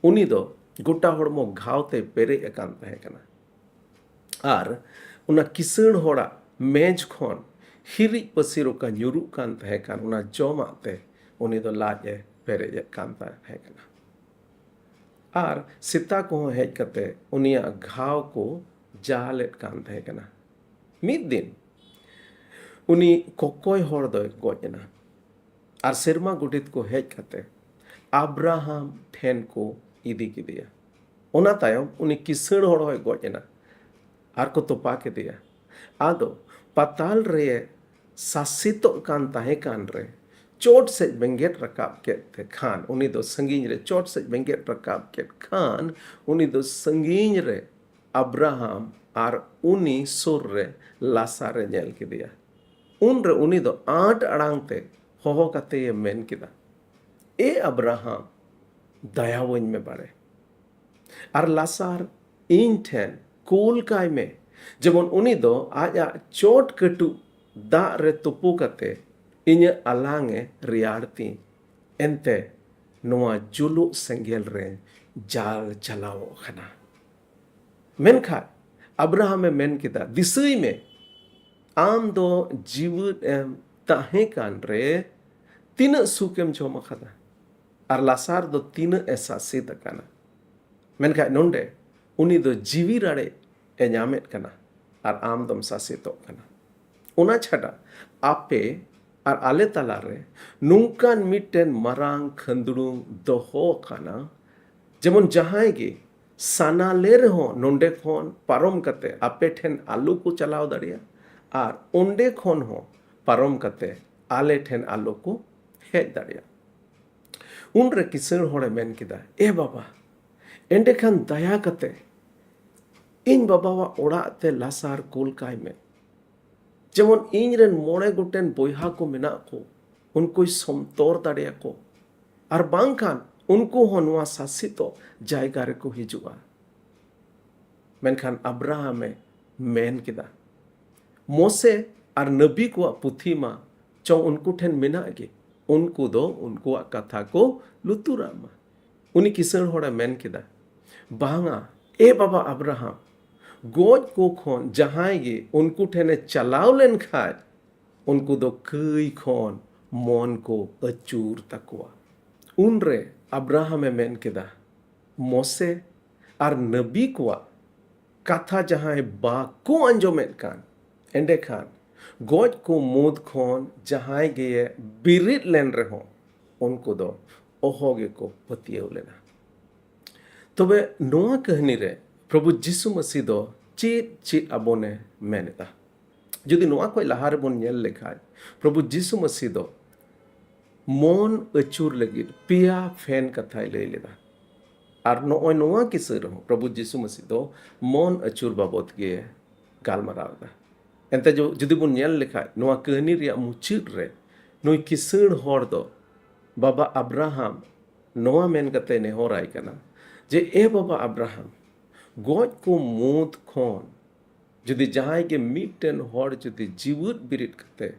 ᱩᱱᱤ ᱫᱚ ᱜᱚᱴᱟ ᱦᱚᱲᱢᱚ ᱜᱷᱟᱣ ᱛᱮ ᱯᱮᱨᱮᱡ ᱟᱠᱟᱱ ᱛᱟᱦᱮᱸ ᱠᱟᱱᱟ᱾ ᱟᱨ ᱚᱱᱟ ᱠᱤᱥᱟᱹᱬ ᱦᱚᱲᱟᱜ ᱢᱮᱡᱽ ᱠᱷᱚᱱ ᱦᱤᱨᱤᱡ ᱯᱟᱹᱥᱤᱨ ᱚᱠᱟ ᱧᱩᱨᱩᱜ ᱠᱟᱱ ᱛᱟᱦᱮᱸ ᱠᱟᱱ, ᱚᱱᱟ ᱡᱚᱢᱟᱜ ᱛᱮ ᱩᱱᱤ ᱫᱚ ᱞᱟᱡ ᱮ ᱯᱮᱨᱮᱡ ᱮᱫ ᱠᱟᱱ ᱛᱟᱦᱮᱸ ᱠᱟᱱᱟ᱾ ᱟᱨ ᱥᱮᱛᱟ ᱠᱚᱦᱚᱸ ᱦᱮᱡ ᱠᱟᱛᱮ ᱩᱱᱤᱭᱟᱜ ᱜᱷᱟᱣ ᱠᱚ ᱡᱟᱞᱮᱫ ᱠᱟᱱ ᱛᱟᱦᱮᱸ ᱠᱟᱱᱟ᱾ ᱢᱤᱫ ᱫᱤᱱ ᱩᱱᱤ ᱠᱚᱠᱚᱭ ᱦᱚᱲ ᱫᱚᱭ ᱜᱚᱡ ᱮᱱᱟ᱾ ᱟᱨ ᱥᱮᱨᱢᱟ ᱜᱚᱰᱮᱛ ᱠᱚ ᱦᱮᱡ ᱠᱟᱛᱮ ᱟᱵᱨᱟᱦᱟᱢ ᱴᱷᱮᱱ ᱠᱚ ᱤᱫᱤ ᱠᱮᱫᱮᱭᱟ᱾ ᱚᱱᱟ ᱛᱟᱭᱚᱢ ᱩᱱᱤ ᱠᱤᱥᱟᱹᱬ ᱦᱚᱲ ᱦᱚᱸᱭ ᱜᱚᱡ ᱮᱱᱟ ᱟᱨ ᱠᱚ ᱛᱚᱯᱟ ᱠᱮᱫᱮᱭᱟ᱾ ᱟᱫᱚ ᱯᱟᱛᱟᱞ ᱨᱮ ᱥᱟᱥᱮᱛᱚᱜ ᱠᱟᱱ ᱛᱟᱦᱮᱸ ᱠᱟᱱ ᱨᱮ ᱪᱚᱴ ᱥᱮᱫ ᱵᱮᱸᱜᱮᱫ ᱨᱟᱠᱟᱵ ᱠᱮᱫ ᱛᱮ ᱠᱷᱟᱱ, ᱩᱱᱤ ᱫᱚ ᱥᱟᱺᱜᱤᱧ ᱨᱮ ᱪᱚᱴ ᱥᱮᱫ ᱵᱮᱸᱜᱮᱫ ᱨᱟᱠᱟᱵ ᱠᱮᱫ ᱠᱷᱟᱱ, ᱩᱱᱤ ᱫᱚ ᱥᱟᱺᱜᱤᱧ ᱨᱮ ᱟᱵᱨᱟᱦᱟᱢ ᱟᱨ ᱩᱱᱤ ᱥᱩᱨ ᱨᱮ ᱞᱟᱥᱟᱨ ᱮ ᱧᱮᱞ ᱠᱮᱫᱮᱭᱟ᱾ ᱩᱱᱨᱮ ᱩᱱᱤ ᱫᱚ ᱟᱸᱴ ᱟᱲᱟᱝ ᱛᱮ ᱦᱚᱦᱚ ᱠᱟᱛᱮ ᱮ ᱢᱮᱱ ᱠᱮᱫᱟ, "ᱮ ᱟᱵᱨᱟᱦᱟᱢ, ᱫᱟᱭᱟᱣᱟᱹᱧ ᱢᱮ ᱵᱟᱲᱮ, ᱟᱨ ᱞᱟᱥᱟᱨ ᱤᱧ ᱴᱷᱮᱱ ᱠᱩᱞ ᱠᱟᱭ ᱢᱮ, ᱡᱮᱢᱚᱱ ᱩᱱᱤ ᱫᱚ ᱟᱡᱟᱜ ᱪᱚᱴ ᱠᱟᱹᱴᱩᱵ ᱫᱟᱜ ᱨᱮ ᱛᱩᱯᱩ ᱠᱟᱛᱮ ᱤᱧᱟᱹᱜ ᱟᱞᱟᱝ ᱮ ᱨᱮᱭᱟᱲ ᱛᱤᱧ᱾ ᱮᱱᱛᱮ ᱱᱚᱣᱟ ᱡᱩᱞᱩᱜ ᱥᱮᱸᱜᱮᱞ ᱨᱮ ᱡᱟᱞ ᱪᱟᱞᱟᱣᱚᱜ ᱠᱟᱱᱟ᱾" ᱢᱮᱱᱠᱷᱟᱱ ᱟᱵᱨᱟᱦᱟᱢ ᱮ ᱢᱮᱱ ᱠᱮᱫᱟ, "ᱫᱤᱥᱟᱹᱭ ᱢᱮ, ᱟᱢ ᱫᱚ ᱡᱤᱣᱮᱫ ᱮᱢ ᱛᱟᱦᱮᱸ ᱠᱟᱱ ᱨᱮ ᱛᱤᱱᱟᱹᱜ ᱥᱩᱠ ᱮᱢ ᱡᱚᱢ ᱟᱠᱟᱫᱟ, ᱟᱨ ᱞᱟᱥᱟᱨ ᱫᱚ ᱛᱤᱱᱟᱹᱜ ᱮ ᱥᱟᱥᱮᱛ ᱟᱠᱟᱱᱟ᱾ ᱢᱮᱱᱠᱷᱟᱱ ᱱᱚᱰᱮ ᱩᱱᱤ ᱫᱚ ᱡᱤᱣᱤ ᱨᱟᱲᱮᱡ ᱮ ᱧᱟᱢᱮᱫ ᱠᱟᱱᱟ, ᱟᱨ ᱟᱢ ᱫᱚᱢ ᱥᱟᱥᱮᱛᱚᱜ ᱠᱟᱱᱟ᱾" ᱚᱱᱟ ᱪᱷᱟᱰᱟ, ᱟᱯᱮ ᱟᱨ ᱟᱞᱮ ᱛᱟᱞᱟᱨᱮ ᱱᱚᱝᱠᱟᱱ ᱢᱤᱫᱴᱮᱱ ᱢᱟᱨᱟᱝ ᱠᱷᱟᱹᱱᱫᱽᱲᱩᱝ ᱫᱚᱦᱚ ᱟᱠᱟᱱᱟ, ᱡᱮᱢᱚᱱ ᱡᱟᱦᱟᱸᱭ ᱜᱮ ᱥᱟᱱᱟᱞᱮ ᱨᱮᱦᱚᱸ ᱱᱚᱰᱮ ᱠᱷᱚᱱ ᱯᱟᱨᱚᱢ ᱠᱟᱛᱮ ᱟᱯᱮ ᱴᱷᱮᱱ ᱟᱞᱚ ᱠᱚ ᱪᱟᱞᱟᱣ ᱫᱟᱲᱮᱭᱟᱜ, ᱟᱨ ᱚᱸᱰᱮ ᱠᱷᱚᱱ ᱦᱚᱸ ᱯᱟᱨᱚᱢ ᱠᱟᱛᱮ ᱟᱞᱮ ᱴᱷᱮᱱ ᱟᱞᱚ ᱠᱚ ᱦᱮᱡ ᱫᱟᱲᱮᱭᱟᱜ᱾ ᱩᱱᱨᱮ ᱠᱤᱥᱟᱹᱬ ᱦᱚᱲᱮ ᱢᱮᱱ ᱠᱮᱫᱟ, "ᱮ ᱵᱟᱵᱟ, ᱮᱸᱰᱮᱠᱷᱟᱱ ᱫᱟᱭᱟ ᱠᱟᱛᱮ ᱤᱧ ᱵᱟᱵᱟᱣᱟᱜ ᱚᱲᱟᱜ ᱛᱮ ᱞᱟᱥᱟᱨ ᱠᱩᱞ ᱠᱟᱭ ᱢᱮ, ᱡᱮᱢᱚᱱ ᱤᱧ ᱨᱮᱱ ᱢᱚᱬᱮ ᱜᱚᱴᱮᱱ ᱵᱚᱭᱦᱟ ᱠᱚ ᱢᱮᱱᱟᱜ ᱠᱚ, ᱩᱱᱠᱩᱭ ᱥᱚᱱᱛᱚᱨ ᱫᱟᱲᱮᱭᱟᱠᱚ, ᱟᱨ ᱵᱟᱝᱠᱷᱟᱱ ᱩᱱᱠᱩ ᱦᱚᱸ ᱱᱚᱣᱟ ᱥᱟᱥᱮᱛᱚ ᱡᱟᱭᱜᱟ ᱨᱮᱠᱚ ᱦᱤᱡᱩᱜᱼᱟ᱾" ᱢᱮᱱᱠᱷᱟᱱ ᱟᱵᱨᱟᱦᱟᱢᱮ ᱢᱮᱱ ᱠᱮᱫᱟ, ᱢᱳᱥᱮ ᱟᱨ ᱱᱟᱵᱤ ᱠᱚᱣᱟᱜ ᱯᱩᱛᱷᱤ ᱢᱟ ᱪᱚᱝ ᱩᱱᱠᱩ ᱴᱷᱮᱱ ᱢᱮᱱᱟᱜ ᱜᱮ, ᱩᱱᱠᱩ ᱫᱚ ᱩᱱᱠᱩᱣᱟᱜ ᱠᱟᱛᱷᱟ ᱠᱚ ᱞᱩᱛᱩᱨᱟᱜ ᱢᱟ᱾ ᱩᱱᱤ ᱠᱤᱥᱟᱹᱬ ᱦᱚᱲᱮ ᱢᱮᱱ ᱠᱮᱫᱟ, ᱵᱟᱝᱟ, ᱮ ᱵᱟᱵᱟ ᱟᱵᱨᱟᱦᱟᱢ, ᱜᱚᱡ ᱠᱚ ᱠᱷᱚᱱ ᱡᱟᱦᱟᱸᱭ ᱜᱮ ᱩᱱᱠᱩ ᱴᱷᱮᱱᱮ ᱪᱟᱞᱟᱣ ᱞᱮᱱ ᱠᱷᱟᱡ, ᱩᱱᱠᱩ ᱫᱚ ᱠᱟᱹᱭ ᱠᱷᱚᱱ ᱢᱚᱱ ᱠᱚ ᱟᱹᱪᱩᱨ ᱛᱟᱠᱚᱣᱟ᱾ ᱩᱱᱨᱮ ᱟᱵᱨᱟᱦᱟᱢᱮ ᱢᱮᱱ ᱠᱮᱫᱟ, ᱢᱳᱥᱮ ᱟᱨ ᱱᱟᱵᱤ ᱠᱚᱣᱟᱜ ᱠᱟᱛᱷᱟ ᱡᱟᱦᱟᱸᱭ ᱵᱟᱠᱚ ᱟᱸᱡᱚᱢᱮᱫ ᱠᱟᱱ, ᱮᱸᱰᱮᱠᱷᱟᱱ ᱜᱚᱡ ᱠᱚ ᱢᱩᱫᱽ ᱠᱷᱚᱱ ᱡᱟᱦᱟᱸᱭ ᱜᱮᱭᱮ ᱵᱤᱨᱤᱫ ᱞᱮᱱ ᱨᱮᱦᱚᱸ, ᱩᱱᱠᱩ ᱫᱚ ᱚᱦᱚ ᱜᱮᱠᱚ ᱯᱟᱹᱛᱭᱟᱹᱣ ᱞᱮᱱᱟ᱾ ᱛᱚᱵᱮ ᱱᱚᱣᱟ ᱠᱟᱹᱦᱱᱤ ᱨᱮ ᱯᱨᱚᱵᱷᱩ ᱡᱤᱥᱩ ᱢᱟᱹᱥᱤ ᱫᱚ ᱪᱮᱫ ᱪᱮᱫ ᱟᱵᱚᱱᱮ ᱢᱮᱱᱮᱫᱟ? ᱡᱩᱫᱤ ᱱᱚᱣᱟ ᱠᱷᱚᱱ ᱞᱟᱦᱟ ᱨᱮᱵᱚᱱ ᱧᱮᱞ ᱞᱮᱠᱷᱟᱱ, ᱯᱨᱚᱵᱷᱩ ᱡᱤᱥᱩ ᱢᱟᱹᱥᱤ ᱫᱚ ᱢᱚᱱ ᱟᱹᱪᱩᱨ ᱞᱟᱹᱜᱤᱫ ᱯᱮᱭᱟ ᱯᱷᱮᱱ ᱠᱟᱛᱷᱟᱭ ᱞᱟᱹᱭ ᱞᱮᱫᱟ᱾ ᱟᱨ ᱱᱚᱜᱼᱚᱭ ᱱᱚᱣᱟ ᱠᱤᱥᱟᱹ ᱨᱮᱦᱚᱸ ᱯᱨᱚᱵᱷᱩ ᱡᱤᱥᱩ ᱢᱟᱹᱥᱤ ᱫᱚ ᱢᱚᱱ ᱟᱹᱪᱩᱨ ᱵᱟᱵᱚᱫ ᱜᱮ ᱜᱟᱞᱢᱟᱨᱟᱣ ᱮᱫᱟ᱾ ᱮᱱᱛᱮ ᱡᱩ-, ᱡᱩᱫᱤ ᱵᱚᱱ ᱧᱮᱞ ᱞᱮᱠᱷᱟᱱ, ᱱᱚᱣᱟ ᱠᱟᱹᱦᱱᱤ ᱨᱮᱭᱟᱜ ᱢᱩᱪᱟᱹᱫ ᱨᱮ ᱱᱩᱭ ᱠᱤᱥᱟᱹᱬ ᱦᱚᱲ ᱫᱚ ᱵᱟᱵᱟ ᱟᱵᱨᱟᱦᱟᱢ ᱱᱚᱣᱟ ᱢᱮᱱ ᱠᱟᱛᱮ ᱱᱮᱦᱚᱨᱟᱭ ᱠᱟᱱᱟ ᱡᱮ, ᱮ ᱵᱟᱵᱟ ᱟᱵᱨᱟᱦᱟᱢ, ᱜᱚᱡ ᱠᱚ ᱢᱩᱫᱽ ᱠᱷᱚᱱ ᱡᱩᱫᱤ ᱡᱟᱦᱟᱸᱭ ᱜᱮ ᱢᱤᱫᱴᱮᱱ ᱦᱚᱲ ᱡᱩᱫᱤ ᱡᱤᱣᱮᱫ ᱵᱤᱨᱤᱫ ᱠᱟᱛᱮ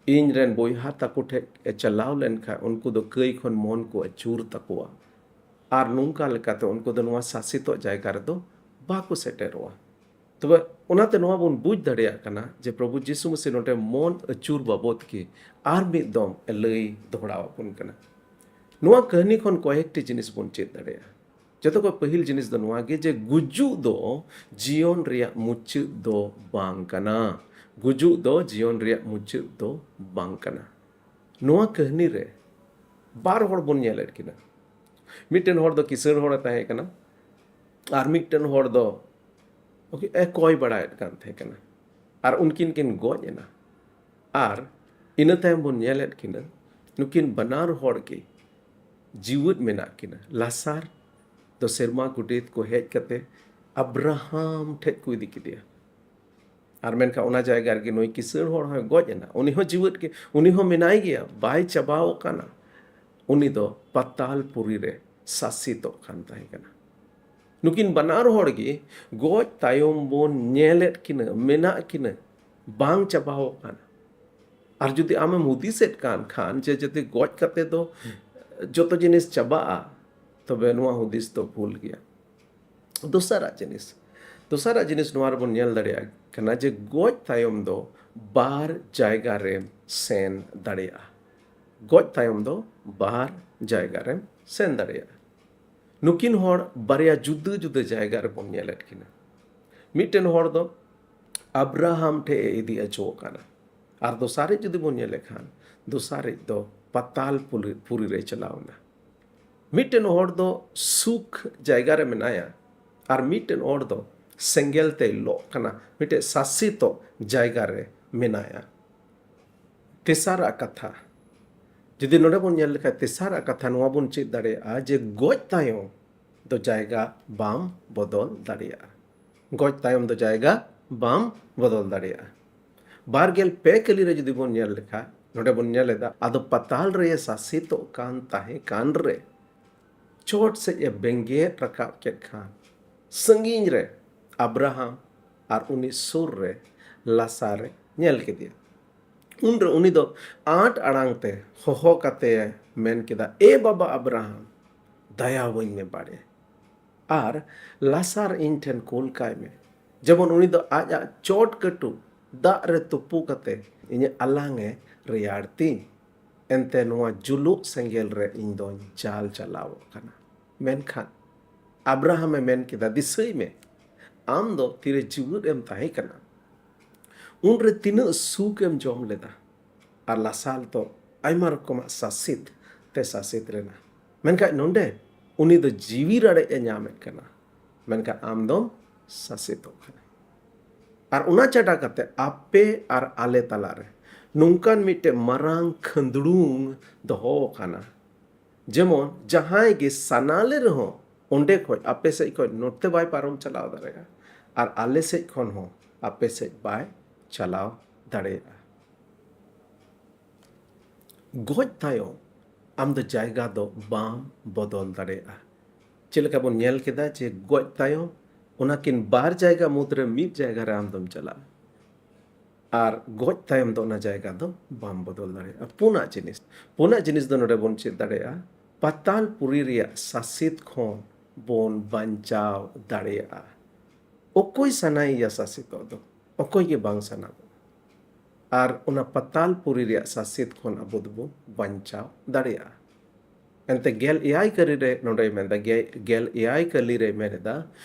ᱤᱧ ᱨᱮᱱ ᱵᱚᱭᱦᱟ ᱛᱟᱠᱚ ᱴᱷᱮᱡ ᱮ ᱪᱟᱞᱟᱣ ᱞᱮᱱᱠᱷᱟᱱ, ᱩᱱᱠᱩ ᱫᱚ ᱠᱟᱹᱭ ᱠᱷᱚᱱ ᱢᱚᱱ ᱠᱚ ᱟᱹᱪᱩᱨ ᱛᱟᱠᱚᱣᱟ᱾ ᱟᱨ ᱱᱚᱝᱠᱟ ᱞᱮᱠᱟᱛᱮ ᱩᱱᱠᱩ ᱫᱚ ᱱᱚᱣᱟ ᱥᱟᱥᱤᱛᱚᱜ ᱡᱟᱭᱜᱟ ᱨᱮᱫᱚ ᱵᱟᱠᱚ ᱥᱮᱴᱮᱨᱚᱜᱼᱟ᱾ ᱛᱚᱵᱮ ᱚᱱᱟᱛᱮ ᱱᱚᱣᱟ ᱵᱚᱱ ᱵᱩᱡᱽ ᱫᱟᱲᱮᱭᱟᱜ ᱠᱟᱱᱟ ᱡᱮ ᱯᱨᱚᱵᱷᱩ ᱡᱤᱥᱩ ᱢᱟᱹᱥᱤ ᱱᱚᱰᱮ ᱢᱚᱱ ᱟᱹᱪᱩᱨ ᱵᱟᱵᱚᱫ ᱜᱮ ᱟᱨ ᱢᱤᱫ ᱫᱚᱢ ᱮ ᱞᱟᱹᱭ ᱫᱚᱦᱲᱟᱣᱟᱵᱚᱱ ᱠᱟᱱᱟ᱾ ᱱᱚᱣᱟ ᱠᱟᱹᱦᱱᱤ ᱠᱷᱚᱱ ᱠᱚᱭᱮᱠᱴᱤ ᱡᱤᱱᱤᱥ ᱵᱚᱱ ᱪᱮᱫ ᱫᱟᱲᱮᱭᱟᱜᱼᱟ᱾ ᱡᱚᱛᱚ ᱠᱷᱚᱱ ᱯᱟᱹᱦᱤᱞ ᱡᱤᱱᱤᱥ ᱫᱚ ᱱᱚᱣᱟ ᱜᱮ ᱡᱮ ᱜᱩᱡᱩᱜ ᱫᱚ ᱡᱤᱭᱚᱱ ᱨᱮᱭᱟᱜ ᱢᱩᱪᱟᱹᱫ ᱫᱚ ᱵᱟᱝ ᱠᱟᱱᱟ᱾ ᱜᱩᱡᱩᱜ ᱫᱚ ᱡᱤᱭᱚᱱ ᱨᱮᱭᱟᱜ ᱢᱩᱪᱟᱹᱫ ᱫᱚ ᱵᱟᱝ ᱠᱟᱱᱟ᱾ ᱱᱚᱣᱟ ᱠᱟᱹᱦᱱᱤ ᱨᱮ ᱵᱟᱨ ᱦᱚᱲ ᱵᱚᱱ ᱧᱮᱞᱮᱫ ᱠᱤᱱᱟ᱾ ᱢᱤᱫᱴᱮᱱ ᱦᱚᱲ ᱫᱚ ᱠᱤᱥᱟᱹᱬ ᱦᱚᱲᱮ ᱛᱟᱦᱮᱸ ᱠᱟᱱᱟ, ᱟᱨ ᱢᱤᱫᱴᱮᱱ ᱦᱚᱲ ᱫᱚ ᱮ ᱠᱚᱭ ᱵᱟᱲᱟᱭᱮᱫ ᱠᱟᱱ ᱛᱟᱦᱮᱸ ᱠᱟᱱᱟ, ᱟᱨ ᱩᱱᱠᱤᱱ ᱠᱤᱱ ᱜᱚᱡ ᱮᱱᱟ᱾ ᱟᱨ ᱤᱱᱟᱹ ᱛᱟᱭᱚᱢ ᱵᱚᱱ ᱧᱮᱞᱮᱫ ᱠᱤᱱᱟ, ᱱᱩᱠᱤᱱ ᱵᱟᱱᱟᱨ ᱦᱚᱲ ᱜᱮ ᱡᱤᱣᱮᱫ ᱢᱮᱱᱟᱜ ᱠᱤᱱᱟ᱾ ᱞᱟᱥᱟᱨ ᱫᱚ ᱥᱮᱨᱢᱟ ᱜᱚᱰᱮᱛ ᱠᱚ ᱦᱮᱡ ᱠᱟᱛᱮ ᱟᱵᱨᱟᱦᱟᱢ ᱴᱷᱮᱡ ᱠᱚ ᱤᱫᱤ ᱠᱮᱫᱮᱭᱟ᱾ ᱟᱨ ᱢᱮᱱᱠᱷᱟᱱ ᱚᱱᱟ ᱡᱟᱭᱜᱟ ᱨᱮᱜᱮ ᱱᱩᱭ ᱠᱤᱥᱟᱹᱬ ᱦᱚᱲ ᱦᱚᱸᱭ ᱜᱚᱡ ᱮᱱᱟ᱾ ᱩᱱᱤ ᱦᱚᱸ ᱡᱤᱣᱮᱫ ᱜᱮ, ᱩᱱᱤ ᱦᱚᱸ ᱢᱮᱱᱟᱭ ᱜᱮᱭᱟ, ᱵᱟᱭ ᱪᱟᱵᱟᱣ ᱟᱠᱟᱱᱟ᱾ ᱩᱱᱤ ᱫᱚ ᱯᱟᱛᱟᱞ ᱯᱩᱨᱤ ᱨᱮ ᱥᱟᱥᱤᱛᱚᱜ ᱠᱟᱱ ᱛᱟᱦᱮᱸ ᱠᱟᱱᱟ᱾ ᱱᱩᱠᱤᱱ ᱵᱟᱱᱟᱨ ᱦᱚᱲ ᱜᱮ ᱜᱚᱡ ᱛᱟᱭᱚᱢ ᱵᱚᱱ ᱧᱮᱞᱮᱫ ᱠᱤᱱᱟ, ᱢᱮᱱᱟᱜ ᱠᱤᱱᱟ, ᱵᱟᱝ ᱪᱟᱵᱟᱣ ᱟᱠᱟᱱᱟ᱾ ᱟᱨ ᱡᱩᱫᱤ ᱟᱢᱮᱢ ᱦᱩᱫᱤᱥᱮᱫ ᱠᱟᱱ ᱠᱷᱟᱱ ᱡᱮ ᱡᱩᱫᱤ ᱜᱚᱡ ᱠᱟᱛᱮ ᱫᱚ ᱡᱚᱛᱚ ᱡᱤᱱᱤᱥ ᱪᱟᱵᱟᱜᱼᱟ, ᱛᱚᱵᱮ ᱱᱚᱣᱟ ᱦᱩᱫᱤᱥ ᱫᱚ ᱵᱷᱩᱞ ᱜᱮᱭᱟ᱾ ᱫᱚᱥᱟᱨᱟᱜ ᱡᱤᱱᱤᱥ, ᱫᱚᱥᱟᱨᱟᱜ ᱡᱤᱱᱤᱥ ᱱᱚᱣᱟ ᱨᱮᱵᱚᱱ ᱧᱮᱞ ᱫᱟᱲᱮᱭᱟᱜ ᱠᱟᱱᱟ ᱡᱮ ᱜᱚᱡ ᱛᱟᱭᱚᱢ ᱫᱚ ᱵᱟᱨ ᱡᱟᱭᱜᱟ ᱨᱮᱢ ᱥᱮᱱ ᱫᱟᱲᱮᱭᱟᱜᱼᱟ᱾ ᱜᱚᱡ ᱛᱟᱭᱚᱢ ᱫᱚ ᱵᱟᱨ ᱡᱟᱭᱜᱟ ᱨᱮᱢ ᱥᱮᱱ ᱫᱟᱲᱮᱭᱟᱜᱼᱟ᱾ ᱱᱩᱠᱤᱱ ᱦᱚᱲ ᱵᱟᱨᱭᱟ ᱡᱩᱫᱟᱹ ᱡᱩᱫᱟᱹ ᱡᱟᱭᱜᱟ ᱨᱮᱵᱚᱱ ᱧᱮᱞᱮᱫ ᱠᱤᱱᱟ᱾ ᱢᱤᱫᱴᱮᱱ ᱦᱚᱲ ᱫᱚ ᱟᱵᱨᱟᱦᱟᱢ ᱴᱷᱮᱡ ᱮ ᱤᱫᱤ ᱚᱪᱚ ᱟᱠᱟᱱᱟ, ᱟᱨ ᱫᱚᱥᱟᱨᱤᱡ ᱡᱩᱫᱤ ᱵᱚᱱ ᱧᱮᱞᱮ ᱠᱷᱟᱱ, ᱫᱚᱥᱟᱨᱤᱡ ᱫᱚ ᱯᱟᱛᱟᱞ ᱯᱩᱨᱤ, ᱯᱩᱨᱤ ᱨᱮ ᱪᱟᱞᱟᱣ ᱮᱱᱟ᱾ ᱢᱤᱫᱴᱮᱱ ᱦᱚᱲ ᱫᱚ ᱥᱩᱠ ᱡᱟᱭᱜᱟ ᱨᱮ ᱢᱮᱱᱟᱭᱟ, ᱟᱨ ᱢᱤᱫᱴᱮᱱ ᱦᱚᱲ ᱫᱚ ᱥᱮᱸᱜᱮᱞ ᱛᱮᱭ ᱞᱚᱜ ᱠᱟᱱᱟ, ᱢᱤᱫᱴᱮᱱ ᱥᱟᱥᱤᱛᱚ ᱡᱟᱭᱜᱟ ᱨᱮ ᱢᱮᱱᱟᱭᱟ᱾ ᱛᱮᱥᱟᱨᱟᱜ ᱠᱟᱛᱷᱟ, ᱡᱩᱫᱤ ᱱᱚᱰᱮ ᱵᱚᱱ ᱧᱮᱞ ᱞᱮᱠᱷᱟᱱ, ᱛᱮᱥᱟᱨᱟᱜ ᱠᱟᱛᱷᱟ ᱱᱚᱣᱟ ᱵᱚᱱ ᱪᱮᱫ ᱫᱟᱲᱮᱭᱟᱜᱼᱟ ᱡᱮ ᱜᱚᱡ ᱛᱟᱭᱚᱢ ᱫᱚ ᱡᱟᱭᱜᱟ ᱵᱟᱢ ᱵᱚᱫᱚᱞ ᱫᱟᱲᱮᱭᱟᱜᱼᱟ᱾ ᱜᱚᱡ ᱛᱟᱭᱚᱢ ᱫᱚ ᱡᱟᱭᱜᱟ ᱵᱟᱢ ᱵᱚᱫᱚᱞ ᱫᱟᱲᱮᱭᱟᱜᱼᱟ᱾ ᱵᱟᱨ ᱜᱮᱞ ᱯᱮ ᱠᱟᱹᱞᱤ ᱨᱮ ᱡᱩᱫᱤ ᱵᱚᱱ ᱧᱮᱞ ᱞᱮᱠᱷᱟᱱ, ᱱᱚᱰᱮ ᱵᱚᱱ ᱧᱮᱞ ᱮᱫᱟ, ᱟᱫᱚ ᱯᱟᱛᱟᱞ ᱨᱮᱭᱮ ᱥᱟᱥᱮᱛᱚᱜ ᱠᱟᱱ ᱛᱟᱦᱮᱸ ᱠᱟᱱ ᱨᱮ, ᱪᱚᱴ ᱥᱮᱫ ᱮ ᱵᱮᱸᱜᱮᱫ ᱨᱟᱠᱟᱵ ᱠᱮᱫ ᱠᱷᱟᱱ, ᱥᱟᱺᱜᱤᱧ ᱨᱮ ᱟᱵᱨᱟᱦᱟᱢ ᱟᱨ ᱩᱱᱤ ᱥᱩᱨ ᱨᱮ ᱞᱟᱥᱟᱨ ᱮ ᱧᱮᱞ ᱠᱮᱫᱮᱭᱟ᱾ ᱩᱱᱨᱮ ᱩᱱᱤ ᱫᱚ ᱟᱸᱴ ᱟᱲᱟᱝ ᱛᱮ ᱦᱚᱦᱚ ᱠᱟᱛᱮ ᱮ ᱢᱮᱱ ᱠᱮᱫᱟ, "ᱮ ᱵᱟᱵᱟ ᱟᱵᱨᱟᱦᱟᱢ, ᱫᱟᱭᱟᱣᱟᱹᱧ ᱢᱮ ᱵᱟᱲᱮ, ᱟᱨ ᱞᱟᱥᱟᱨ ᱤᱧ ᱴᱷᱮᱱ ᱠᱩᱞ ᱠᱟᱭ ᱢᱮ, ᱡᱮᱢᱚᱱ ᱩᱱᱤ ᱫᱚ ᱟᱡᱟᱜ ᱪᱚᱴ ᱠᱟᱹᱴᱩᱵ ᱫᱟᱜ ᱨᱮ ᱛᱩᱯᱩ ᱠᱟᱛᱮ ᱤᱧᱮ ᱟᱞᱟᱝ ᱮ ᱨᱮᱭᱟᱲ ᱛᱤᱧ᱾ ᱮᱱᱛᱮ ᱱᱚᱣᱟ ᱡᱩᱞᱩᱜ ᱥᱮᱸᱜᱮᱞ ᱨᱮ ᱤᱧ ᱫᱚᱧ ᱡᱟᱞ ᱪᱟᱞᱟᱣᱚᱜ ᱠᱟᱱᱟ᱾" ᱢᱮᱱᱠᱷᱟᱱ ᱟᱵᱨᱟᱦᱟᱢ ᱮ ᱢᱮᱱ ᱠᱮᱫᱟ, "ᱫᱤᱥᱟᱹᱭ ᱢᱮ, ᱟᱢ ᱫᱚ ᱛᱤᱨᱮ ᱡᱤᱣᱮᱫ ᱮᱢ ᱛᱟᱦᱮᱸ ᱠᱟᱱᱟ, ᱩᱱᱨᱮ ᱛᱤᱱᱟᱹᱜ ᱥᱩᱠ ᱮᱢ ᱡᱚᱢ ᱞᱮᱫᱟ, ᱟᱨ ᱞᱟᱥᱟᱨ ᱫᱚ ᱟᱭᱢᱟ ᱨᱚᱠᱚᱢᱟᱜ ᱥᱟᱥᱮᱛ ᱛᱮ ᱥᱟᱥᱮᱛ ᱞᱮᱱᱟ, ᱢᱮᱱᱠᱷᱟᱱ ᱱᱚᱰᱮ ᱩᱱᱤ ᱫᱚ ᱡᱤᱣᱤ ᱨᱟᱲᱮᱡ ᱮ ᱧᱟᱢᱮᱫ ᱠᱟᱱᱟ, ᱢᱮᱱᱠᱷᱟᱱ ᱟᱢ ᱫᱚᱢ ᱥᱟᱥᱮᱛᱚᱜ ᱠᱟᱱᱟ᱾ ᱟᱨ ᱚᱱᱟ ᱪᱷᱟᱰᱟ ᱠᱟᱛᱮ ᱟᱯᱮ ᱟᱨ ᱟᱞᱮ ᱛᱟᱞᱟᱨᱮ ᱱᱚᱝᱠᱟᱱ ᱢᱤᱫᱴᱮᱱ ᱢᱟᱨᱟᱝ ᱠᱷᱟᱹᱸᱫᱽᱲᱩᱝ ᱫᱚᱦᱚ ᱟᱠᱟᱱᱟ, ᱡᱮᱢᱚᱱ ᱡᱟᱦᱟᱸᱭ ᱜᱮ ᱥᱟᱱᱟ ᱞᱮ ᱨᱮᱦᱚᱸ ᱚᱸᱰᱮ ᱠᱷᱚᱡ, ᱟᱯᱮ ᱥᱮᱫ ᱠᱷᱚᱡ ᱱᱚᱛᱮ ᱵᱟᱭ ᱯᱟᱨᱚᱢ ᱪᱟᱞᱟᱣ ᱫᱟᱲᱮᱭᱟᱜᱼᱟ, ᱟᱨ ᱟᱞᱮ ᱥᱮᱫ ᱠᱷᱚᱱ ᱦᱚᱸ ᱟᱯᱮ ᱥᱮᱫ ᱵᱟᱭ ᱪᱟᱞᱟᱣ ᱫᱟᱲᱮᱭᱟᱜᱼᱟ᱾" ᱜᱚᱡ ᱛᱟᱭᱚᱢ ᱟᱢ ᱫᱚ ᱡᱟᱭᱜᱟ ᱫᱚ ᱵᱟᱢ ᱵᱚᱫᱚᱞ ᱫᱟᱲᱮᱭᱟᱜᱼᱟ᱾ ᱪᱮᱫ ᱞᱮᱠᱟ ᱵᱚᱱ ᱧᱮᱞ ᱠᱮᱫᱟ ᱡᱮ ᱜᱚᱡ ᱛᱟᱭᱚᱢ ᱚᱱᱟᱠᱤᱱ ᱵᱟᱨ ᱡᱟᱭᱜᱟ ᱢᱩᱫᱽᱨᱮ ᱢᱤᱫ ᱡᱟᱭᱜᱟ ᱨᱮ ᱟᱢ ᱫᱚᱢ ᱪᱟᱞᱟᱜᱼᱟ, ᱟᱨ ᱜᱚᱡ ᱛᱟᱭᱚᱢ ᱫᱚ ᱚᱱᱟ ᱡᱟᱭᱜᱟ ᱫᱚ ᱵᱟᱢ ᱵᱚᱫᱚᱞ ᱫᱟᱲᱮᱭᱟᱜᱼᱟ᱾ ᱯᱩᱱᱟᱜ ᱡᱤᱱᱤᱥ, ᱯᱩᱱᱟᱜ ᱡᱤᱱᱤᱥ ᱫᱚ ᱱᱚᱰᱮ ᱵᱚᱱ ᱪᱮᱫ ᱫᱟᱲᱮᱭᱟᱜᱼᱟ, ᱯᱟᱛᱟᱞ ᱯᱩᱨᱤ ᱨᱮᱭᱟᱜ ᱥᱟᱥᱮᱛ ᱠᱷᱚᱱ ᱵᱚᱱ ᱵᱟᱧᱪᱟᱣ ᱫᱟᱲᱮᱭᱟᱜᱼᱟ᱾ ᱚᱠᱚᱭ ᱥᱟᱱᱟᱭᱮᱭᱟ ᱥᱟᱥᱮᱛᱚᱜ ᱫᱚ? ᱚᱠᱚᱭ ᱜᱮ ᱵᱟᱝ ᱥᱟᱱᱟ ᱵᱚᱱᱟ᱾ ᱟᱨ ᱚᱱᱟ ᱯᱟᱛᱟᱞ ᱯᱩᱨᱤ ᱨᱮᱭᱟᱜ ᱥᱟᱥᱮᱛ ᱠᱷᱚᱱ ᱟᱵᱚ ᱫᱚᱵᱚᱱ ᱵᱟᱧᱪᱟᱣ ᱫᱟᱲᱮᱭᱟᱜᱼᱟ᱾ ᱮᱱᱛᱮ ᱜᱮᱞ ᱮᱭᱟᱭ ᱠᱟᱹᱨᱤ ᱨᱮ ᱱᱚᱰᱮᱭ ᱢᱮᱱᱫᱟ, ᱜᱮ-, ᱜᱮᱞ ᱮᱭᱟᱭ ᱠᱟᱹᱞᱤ ᱨᱮ ᱢᱮᱱ ᱮᱫᱟ,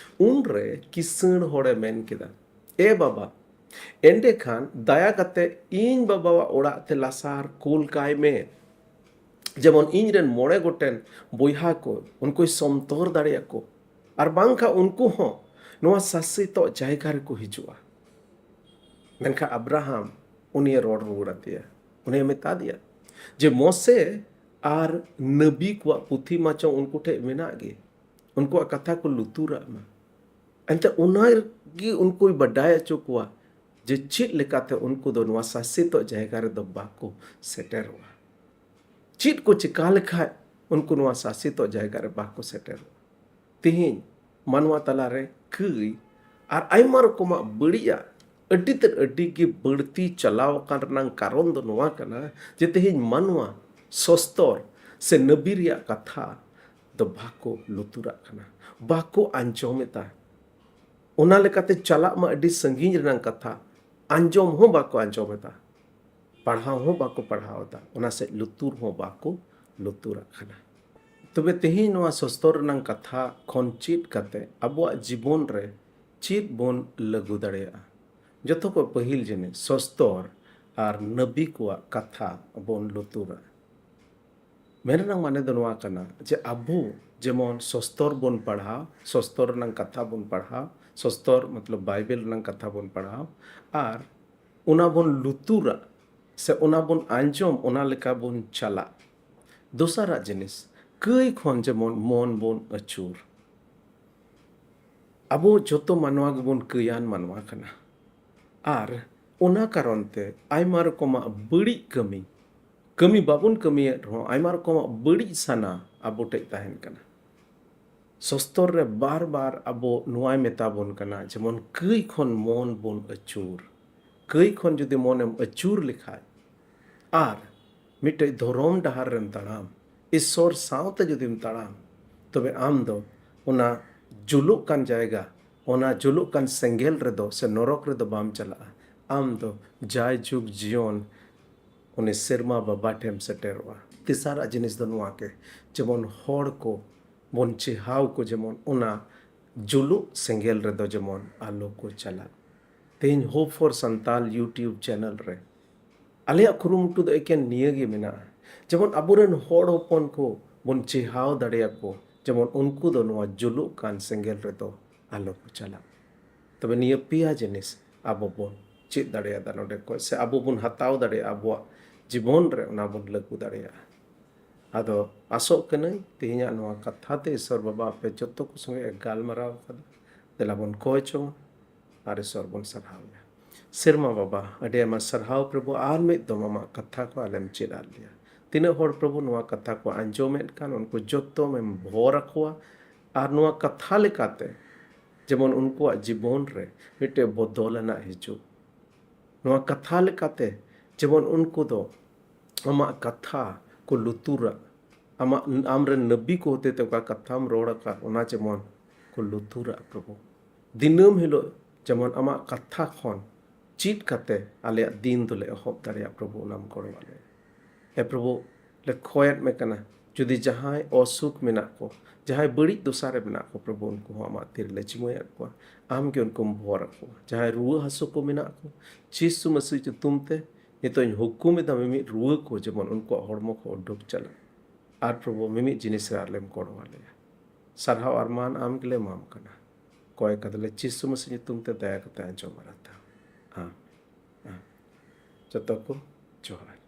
ᱩᱱᱨᱮ ᱠᱤᱥᱟᱹᱬ ᱦᱚᱲᱮ ᱢᱮᱱ ᱠᱮᱫᱟ, "ᱮ ᱵᱟᱵᱟ, ᱮᱸᱰᱮᱠᱷᱟᱱ ᱫᱟᱭᱟ ᱠᱟᱛᱮ ᱤᱧ ᱵᱟᱵᱟᱣᱟᱜ ᱚᱲᱟᱜ ᱛᱮ ᱞᱟᱥᱟᱨ ᱠᱩᱞ ᱠᱟᱭ ᱢᱮ, ᱡᱮᱢᱚᱱ ᱤᱧ ᱨᱮᱱ ᱢᱚᱬᱮ ᱜᱚᱴᱮᱱ ᱵᱚᱭᱦᱟ ᱠᱚ, ᱩᱱᱠᱩᱭ ᱥᱚᱱᱛᱚᱨ ᱫᱟᱲᱮᱭᱟᱠᱚ, ᱟᱨ ᱵᱟᱝᱠᱷᱟᱱ ᱩᱱᱠᱩ ᱦᱚᱸ ᱱᱚᱣᱟ ᱥᱟᱥᱮᱛᱚᱜ ᱡᱟᱭᱜᱟ ᱨᱮᱠᱚ ᱦᱤᱡᱩᱜᱼᱟ᱾" ᱢᱮᱱᱠᱷᱟᱱ ᱟᱵᱨᱟᱦᱟᱢ ᱩᱱᱤᱭᱮ ᱨᱚᱲ ᱨᱩᱣᱟᱹᱲ ᱟᱫᱮᱭᱟ, ᱩᱱᱤᱭᱮ ᱢᱮᱛᱟ ᱫᱮᱭᱟ ᱡᱮ, "ᱢᱚᱥᱮ ᱟᱨ ᱱᱟᱵᱤ ᱠᱚᱣᱟᱜ ᱯᱩᱛᱷᱤ ᱢᱟ ᱪᱚᱝ ᱩᱱᱠᱩ ᱴᱷᱮᱱ ᱢᱮᱱᱟᱜ ᱜᱮ, ᱩᱱᱠᱩᱣᱟᱜ ᱠᱟᱛᱷᱟ ᱠᱚ ᱞᱩᱛᱩᱨᱟᱜ ᱢᱟ᱾" ᱮᱱᱛᱮ ᱚᱱᱟ ᱜᱮ ᱩᱱᱠᱩᱭ ᱵᱟᱰᱟᱭ ᱦᱚᱪᱚ ᱠᱚᱣᱟ ᱡᱮ ᱪᱮᱫ ᱞᱮᱠᱟᱛᱮ ᱩᱱᱠᱩ ᱫᱚ ᱱᱚᱣᱟ ᱥᱟᱥᱮᱛᱚᱜ ᱡᱟᱭᱜᱟ ᱨᱮᱫᱚ ᱵᱟᱠᱚ ᱥᱮᱴᱮᱨᱚᱜᱼᱟ, ᱪᱮᱫ ᱠᱚ ᱪᱮᱠᱟ ᱞᱮᱠᱷᱟᱡ ᱩᱱᱠᱩ ᱱᱚᱣᱟ ᱥᱟᱥᱮᱛᱚᱜ ᱡᱟᱭᱜᱟ ᱨᱮ ᱵᱟᱠᱚ ᱥᱮᱴᱮᱨᱚᱜᱼᱟ᱾ ᱛᱮᱦᱮᱧ ᱢᱟᱱᱣᱟ ᱛᱟᱞᱟᱨᱮ ᱠᱟᱹᱭ ᱟᱨ ᱟᱭᱢᱟ ᱨᱚᱠᱚᱢᱟᱜ ᱵᱟᱹᱲᱤᱡᱟᱜ ᱟᱹᱰᱤ ᱛᱮᱫ ᱟᱹᱰᱤ ᱜᱮ ᱵᱟᱹᱲᱛᱤ ᱪᱟᱞᱟᱣ ᱟᱠᱟᱱ ᱨᱮᱱᱟᱜ ᱠᱟᱨᱚᱱ ᱫᱚ ᱱᱚᱣᱟ ᱠᱟᱱᱟ ᱡᱮ ᱛᱮᱦᱮᱧ ᱢᱟᱱᱣᱟ ᱥᱚᱥᱛᱚᱨ ᱥᱮ ᱱᱟᱵᱤ ᱨᱮᱭᱟᱜ ᱠᱟᱛᱷᱟ ᱫᱚ ᱵᱟᱠᱚ ᱞᱩᱛᱩᱨᱟᱜ ᱠᱟᱱᱟ, ᱵᱟᱠᱚ ᱟᱸᱡᱚᱢᱮᱫᱟ᱾ ᱚᱱᱟ ᱞᱮᱠᱟᱛᱮ ᱪᱟᱞᱟᱜ ᱢᱟ ᱟᱹᱰᱤ ᱥᱟᱺᱜᱤᱧ ᱨᱮᱱᱟᱜ ᱠᱟᱛᱷᱟ, ᱟᱸᱡᱚᱢ ᱦᱚᱸ ᱵᱟᱠᱚ ᱟᱸᱡᱚᱢᱮᱫᱟ, ᱯᱟᱲᱦᱟᱣ ᱦᱚᱸ ᱵᱟᱠᱚ ᱯᱟᱲᱦᱟᱣ ᱮᱫᱟ, ᱚᱱᱟ ᱥᱮᱫ ᱞᱩᱛᱩᱨ ᱦᱚᱸ ᱵᱟᱠᱚ ᱞᱩᱛᱩᱨᱟᱜ ᱠᱟᱱᱟ᱾ ᱛᱚᱵᱮ ᱛᱮᱦᱮᱧ ᱱᱚᱣᱟ ᱥᱚᱥᱛᱚᱨ ᱨᱮᱱᱟᱜ ᱠᱟᱛᱷᱟ ᱠᱷᱚᱱ ᱪᱮᱫ ᱠᱟᱛᱮ ᱟᱵᱚᱣᱟᱜ ᱡᱤᱵᱚᱱ ᱨᱮ ᱪᱮᱫ ᱵᱚᱱ ᱞᱟᱹᱜᱩ ᱫᱟᱲᱮᱭᱟᱜᱼᱟ? ᱡᱚᱛᱚ ᱠᱷᱚᱱ ᱯᱟᱹᱦᱤᱞ ᱡᱤᱱᱤᱥ, ᱥᱚᱥᱛᱚᱨ ᱟᱨ ᱱᱟᱵᱤ ᱠᱚᱣᱟᱜ ᱠᱟᱛᱷᱟ ᱵᱚᱱ ᱞᱩᱛᱩᱨᱟ᱾ ᱢᱮᱱ ᱨᱮᱱᱟᱜ ᱢᱟᱱᱮ ᱫᱚ ᱱᱚᱣᱟ ᱠᱟᱱᱟ ᱡᱮ ᱟᱵᱚ ᱡᱮᱢᱚᱱ ᱥᱚᱥᱛᱚᱨ ᱵᱚᱱ ᱯᱟᱲᱦᱟᱣ, ᱥᱚᱥᱛᱚᱨ ᱨᱮᱱᱟᱜ ᱠᱟᱛᱷᱟ ᱵᱚᱱ ᱯᱟᱲᱦᱟᱣ, ᱥᱚᱥᱛᱚᱨ ᱢᱚᱛᱞᱚᱵ ᱵᱟᱭᱵᱮᱞ ᱨᱮᱱᱟᱜ ᱠᱟᱛᱷᱟ ᱵᱚᱱ ᱯᱟᱲᱦᱟᱣ, ᱟᱨ ᱚᱱᱟ ᱵᱚᱱ ᱞᱩᱛᱩᱨᱟ ᱥᱮ ᱚᱱᱟ ᱵᱚᱱ ᱟᱸᱡᱚᱢ, ᱚᱱᱟ ᱞᱮᱠᱟ ᱵᱚᱱ ᱪᱟᱞᱟᱜ᱾ ᱫᱚᱥᱟᱨᱟᱜ ᱡᱤᱱᱤᱥ, ᱠᱟᱹᱭ ᱠᱷᱚᱱ ᱡᱮᱢᱚᱱ ᱢᱚᱱ ᱵᱚᱱ ᱟᱹᱪᱩᱨ᱾ ᱟᱵᱚ ᱡᱚᱛᱚ ᱢᱟᱱᱣᱟ ᱜᱮᱵᱚᱱ ᱠᱟᱹᱭᱟᱱ ᱢᱟᱱᱣᱟ ᱠᱟᱱᱟ, ᱟᱨ ᱚᱱᱟ ᱠᱟᱨᱚᱱ ᱛᱮ ᱟᱭᱢᱟ ᱨᱚᱠᱚᱢᱟᱜ ᱵᱟᱹᱲᱤᱡ ᱠᱟᱹᱢᱤ, ᱠᱟᱹᱢᱤ ᱵᱟᱵᱚᱱ ᱠᱟᱹᱢᱤᱭᱮᱫ ᱨᱮᱦᱚᱸ ᱟᱭᱢᱟ ᱨᱚᱠᱚᱢᱟᱜ ᱵᱟᱹᱲᱤᱡ ᱥᱟᱱᱟ ᱟᱵᱚ ᱴᱷᱮᱡ ᱛᱟᱦᱮᱱ ᱠᱟᱱᱟ᱾ ᱥᱚᱥᱛᱚᱨ ᱨᱮ ᱵᱟᱨ ᱵᱟᱨ ᱟᱵᱚ ᱱᱚᱣᱟᱭ ᱢᱮᱛᱟ ᱵᱚᱱ ᱠᱟᱱᱟ, ᱡᱮᱢᱚᱱ ᱠᱟᱹᱭ ᱠᱷᱚᱱ ᱢᱚᱱ ᱵᱚᱱ ᱟᱹᱪᱩᱨ᱾ ᱠᱟᱹᱭ ᱠᱷᱚᱱ ᱡᱩᱫᱤ ᱢᱚᱱᱮᱢ ᱟᱹᱪᱩᱨ ᱞᱮᱠᱷᱟᱡ ᱟᱨ ᱢᱤᱫᱴᱮᱡ ᱫᱷᱚᱨᱚᱢ ᱰᱟᱦᱟᱨ ᱨᱮᱢ ᱛᱟᱲᱟᱢ, ᱤᱥᱥᱚᱨ ᱥᱟᱶᱛᱮ ᱡᱩᱫᱤᱢ ᱛᱟᱲᱟᱢ, ᱛᱚᱵᱮ ᱟᱢ ᱫᱚ ᱚᱱᱟ ᱡᱩᱞᱩᱜ ᱠᱟᱱ ᱡᱟᱭᱜᱟ, ᱚᱱᱟ ᱡᱩᱞᱩᱜ ᱠᱟᱱ ᱥᱮᱸᱜᱮᱞ ᱨᱮᱫᱚ ᱥᱮ ᱱᱚᱨᱚᱠ ᱨᱮᱫᱚ ᱵᱟᱢ ᱪᱟᱞᱟᱜᱼᱟ᱾ ᱟᱢ ᱫᱚ ᱡᱟᱭ ᱡᱩᱜᱽ ᱡᱤᱭᱚᱱ ᱩᱱᱤ ᱥᱮᱨᱢᱟ ᱵᱟᱵᱟ ᱴᱷᱮᱱ ᱥᱮᱴᱮᱨᱚᱜᱼᱟ᱾ ᱛᱮᱥᱟᱨᱟᱜ ᱡᱤᱱᱤᱥ ᱫᱚ ᱱᱚᱣᱟ ᱜᱮ, ᱡᱮᱢᱚᱱ ᱦᱚᱲ ᱠᱚ ᱵᱚᱱ ᱪᱮᱦᱟᱣ ᱠᱚ, ᱡᱮᱢᱚᱱ ᱚᱱᱟ ᱡᱩᱞᱩᱜ ᱥᱮᱸᱜᱮᱞ ᱨᱮᱫᱚ ᱡᱮᱢᱚᱱ ᱟᱞᱚ ᱠᱚ ᱪᱟᱞᱟᱜ᱾ ᱛᱮᱦᱮᱧ Hope for Santal YouTube channel ᱨᱮ ᱟᱞᱮᱭᱟᱜ ᱠᱩᱨᱩᱢᱩᱴᱩ ᱫᱚ ᱮᱠᱮᱱ ᱱᱤᱭᱟᱹ ᱜᱮ ᱢᱮᱱᱟᱜᱼᱟ, ᱡᱮᱢᱚᱱ ᱟᱵᱚᱨᱮᱱ ᱦᱚᱲ ᱦᱚᱯᱚᱱ ᱠᱚ ᱵᱚᱱ ᱪᱮᱦᱟᱣ ᱫᱟᱲᱮᱭᱟᱠᱚ, ᱡᱮᱢᱚᱱ ᱩᱱᱠᱩ ᱫᱚ ᱱᱚᱣᱟ ᱡᱩᱞᱩᱜ ᱠᱟᱱ ᱥᱮᱸᱜᱮᱞ ᱨᱮᱫᱚ ᱟᱞᱚ ᱠᱚ ᱪᱟᱞᱟᱜ᱾ ᱛᱚᱵᱮ ᱱᱤᱭᱟᱹ ᱯᱮᱭᱟ ᱡᱤᱱᱤᱥ ᱟᱵᱚ ᱵᱚᱱ ᱪᱮᱫ ᱫᱟᱲᱮᱭᱟᱫᱟ ᱱᱚᱰᱮ ᱠᱷᱚᱱ, ᱥᱮ ᱟᱵᱚ ᱵᱚᱱ ᱦᱟᱛᱟᱣ ᱫᱟᱲᱮᱭᱟᱜᱼᱟ, ᱟᱵᱚᱣᱟᱜ ᱡᱤᱵᱚᱱ ᱨᱮ ᱚᱱᱟ ᱵᱚᱱ ᱞᱟᱹᱜᱩ ᱫᱟᱲᱮᱭᱟᱜᱼᱟ᱾ ᱟᱫᱚ ᱟᱥᱚᱜ ᱠᱟᱹᱱᱟᱹᱧ ᱛᱮᱦᱮᱧᱟᱜ ᱱᱚᱣᱟ ᱠᱟᱛᱷᱟ ᱛᱮ ᱤᱥᱥᱚᱨ ᱵᱟᱵᱟ ᱟᱯᱮ ᱡᱚᱛᱚ ᱠᱚ ᱥᱚᱸᱜᱮ ᱮ ᱜᱟᱞᱢᱟᱨᱟᱣ ᱠᱟᱫᱟ᱾ ᱫᱮᱞᱟ ᱵᱚᱱ ᱠᱚᱭ ᱪᱚ ᱟᱨ ᱤᱥᱥᱚᱨ ᱵᱚᱱ ᱥᱟᱨᱦᱟᱣ ᱮᱭᱟ᱾ ᱥᱮᱨᱢᱟ ᱵᱟᱵᱟ, ᱟᱹᱰᱤ ᱟᱭᱢᱟ ᱥᱟᱨᱦᱟᱣ ᱯᱨᱚᱵᱷᱩ, ᱟᱨ ᱢᱤᱫ ᱫᱚᱢ ᱟᱢᱟᱜ ᱠᱟᱛᱷᱟ ᱠᱚ ᱟᱞᱮᱢ ᱪᱮᱫ ᱟᱫ ᱞᱮᱭᱟ᱾ ᱛᱤᱱᱟᱹᱜ ᱦᱚᱲ ᱯᱨᱚᱵᱷᱩ ᱱᱚᱣᱟ ᱠᱟᱛᱷᱟ ᱠᱚ ᱟᱸᱡᱚᱢᱮᱫ ᱠᱟᱱ, ᱩᱱᱠᱩ ᱡᱚᱛᱚᱢ ᱮᱢ ᱵᱷᱚᱨ ᱟᱠᱚᱣᱟ, ᱟᱨ ᱱᱚᱣᱟ ᱠᱟᱛᱷᱟ ᱞᱮᱠᱟᱛᱮ ᱡᱮᱢᱚᱱ ᱩᱱᱠᱩᱣᱟᱜ ᱡᱤᱵᱚᱱ ᱨᱮ ᱢᱤᱫᱴᱮᱡ ᱵᱚᱫᱚᱞ ᱟᱱᱟᱜ ᱦᱤᱡᱩᱜ᱾ ᱱᱚᱣᱟ ᱠᱟᱛᱷᱟ ᱞᱮᱠᱟᱛᱮ ᱡᱮᱢᱚᱱ ᱩᱱᱠᱩ ᱫᱚ ᱟᱢᱟᱜ ᱠᱟᱛᱷᱟ ᱠᱚ ᱞᱩᱛᱩᱨᱟ, ᱟᱢᱟᱜ, ᱟᱢᱨᱮᱱ ᱱᱟᱵᱤ ᱠᱚ ᱦᱚᱛᱮᱛᱮ ᱚᱠᱟ ᱠᱟᱛᱷᱟᱢ ᱨᱚᱲ ᱟᱠᱟᱫ, ᱚᱱᱟ ᱡᱮᱢᱚᱱ ᱠᱚ ᱞᱩᱛᱩᱨᱟ ᱯᱨᱚᱵᱷᱩ᱾ ᱫᱤᱱᱟᱹᱢ ᱦᱤᱞᱳᱜ ᱡᱮᱢᱚᱱ ᱟᱢᱟᱜ ᱠᱟᱛᱷᱟ ᱠᱷᱚᱱ ᱪᱮᱫ ᱠᱟᱛᱮ ᱟᱞᱮᱭᱟᱜ ᱫᱤᱱ ᱫᱚᱞᱮ ᱮᱦᱚᱵ ᱫᱟᱲᱮᱭᱟᱜ, ᱯᱨᱚᱵᱷᱩ, ᱚᱱᱟᱢ ᱜᱚᱲᱚ ᱟᱞᱮ᱾ ᱮ ᱯᱨᱚᱵᱷᱩ, ᱞᱮ ᱠᱷᱚᱭᱮᱫ ᱢᱮ ᱠᱟᱱᱟ, ᱡᱩᱫᱤ ᱡᱟᱦᱟᱸᱭ ᱚᱥᱩᱠ ᱢᱮᱱᱟᱜ ᱠᱚ, ᱡᱟᱦᱟᱸᱭ ᱵᱟᱹᱲᱤᱡ ᱫᱚᱥᱟ ᱨᱮ ᱢᱮᱱᱟᱜ ᱠᱚ, ᱯᱨᱚᱵᱷᱩ, ᱩᱱᱠᱩ ᱦᱚᱸ ᱟᱢᱟᱜ ᱛᱤ ᱨᱮᱞᱮ ᱡᱤᱢᱟᱹᱭᱮᱫ ᱠᱚᱣᱟ᱾ ᱟᱢ ᱜᱮ ᱩᱱᱠᱩᱢ ᱵᱷᱚᱨ ᱟᱠᱚᱣᱟ᱾ ᱡᱟᱦᱟᱸᱭ ᱨᱩᱣᱟᱹ ᱦᱟᱹᱥᱩ ᱠᱚ ᱢᱮᱱᱟᱜ ᱠᱚ, ᱡᱤᱥᱩ ᱢᱟᱹᱥᱤ ᱧᱩᱛᱩᱢ ᱛᱮ ᱱᱤᱛᱚᱜ ᱤᱧ ᱦᱩᱠᱩᱢ ᱮᱫᱟ, ᱢᱤᱢᱤᱫ ᱨᱩᱣᱟᱹ ᱠᱚ ᱡᱮᱢᱚᱱ ᱩᱱᱠᱩᱣᱟᱜ ᱦᱚᱲᱢᱚ ᱠᱚ ᱩᱰᱩᱠ ᱪᱟᱞᱟᱜ᱾ ᱟᱨ ᱯᱨᱚᱵᱷᱩ, ᱢᱤᱢᱤᱫ ᱡᱤᱱᱤᱥ ᱨᱮ ᱟᱞᱮᱢ ᱜᱚᱲᱚ ᱟᱞᱮᱭᱟ᱾ ᱥᱟᱨᱦᱟᱣ ᱟᱨ ᱢᱟᱱ ᱟᱢ ᱜᱮᱞᱮ ᱮᱢᱟᱢ ᱠᱟᱱᱟ᱾ ᱠᱚᱭ ᱠᱟᱫᱟᱞᱮ ᱡᱤᱥᱩ ᱢᱟᱹᱥᱤ ᱧᱩᱛᱩᱢ ᱛᱮ, ᱫᱟᱭᱟ ᱠᱟᱛᱮ ᱟᱸᱡᱚᱢ ᱟᱨ ᱦᱟᱛᱟᱣ᱾ ᱟᱢ, ᱟᱢ᱾ ᱡᱚᱛᱚ ᱠᱚ ᱡᱚᱦᱟᱨ᱾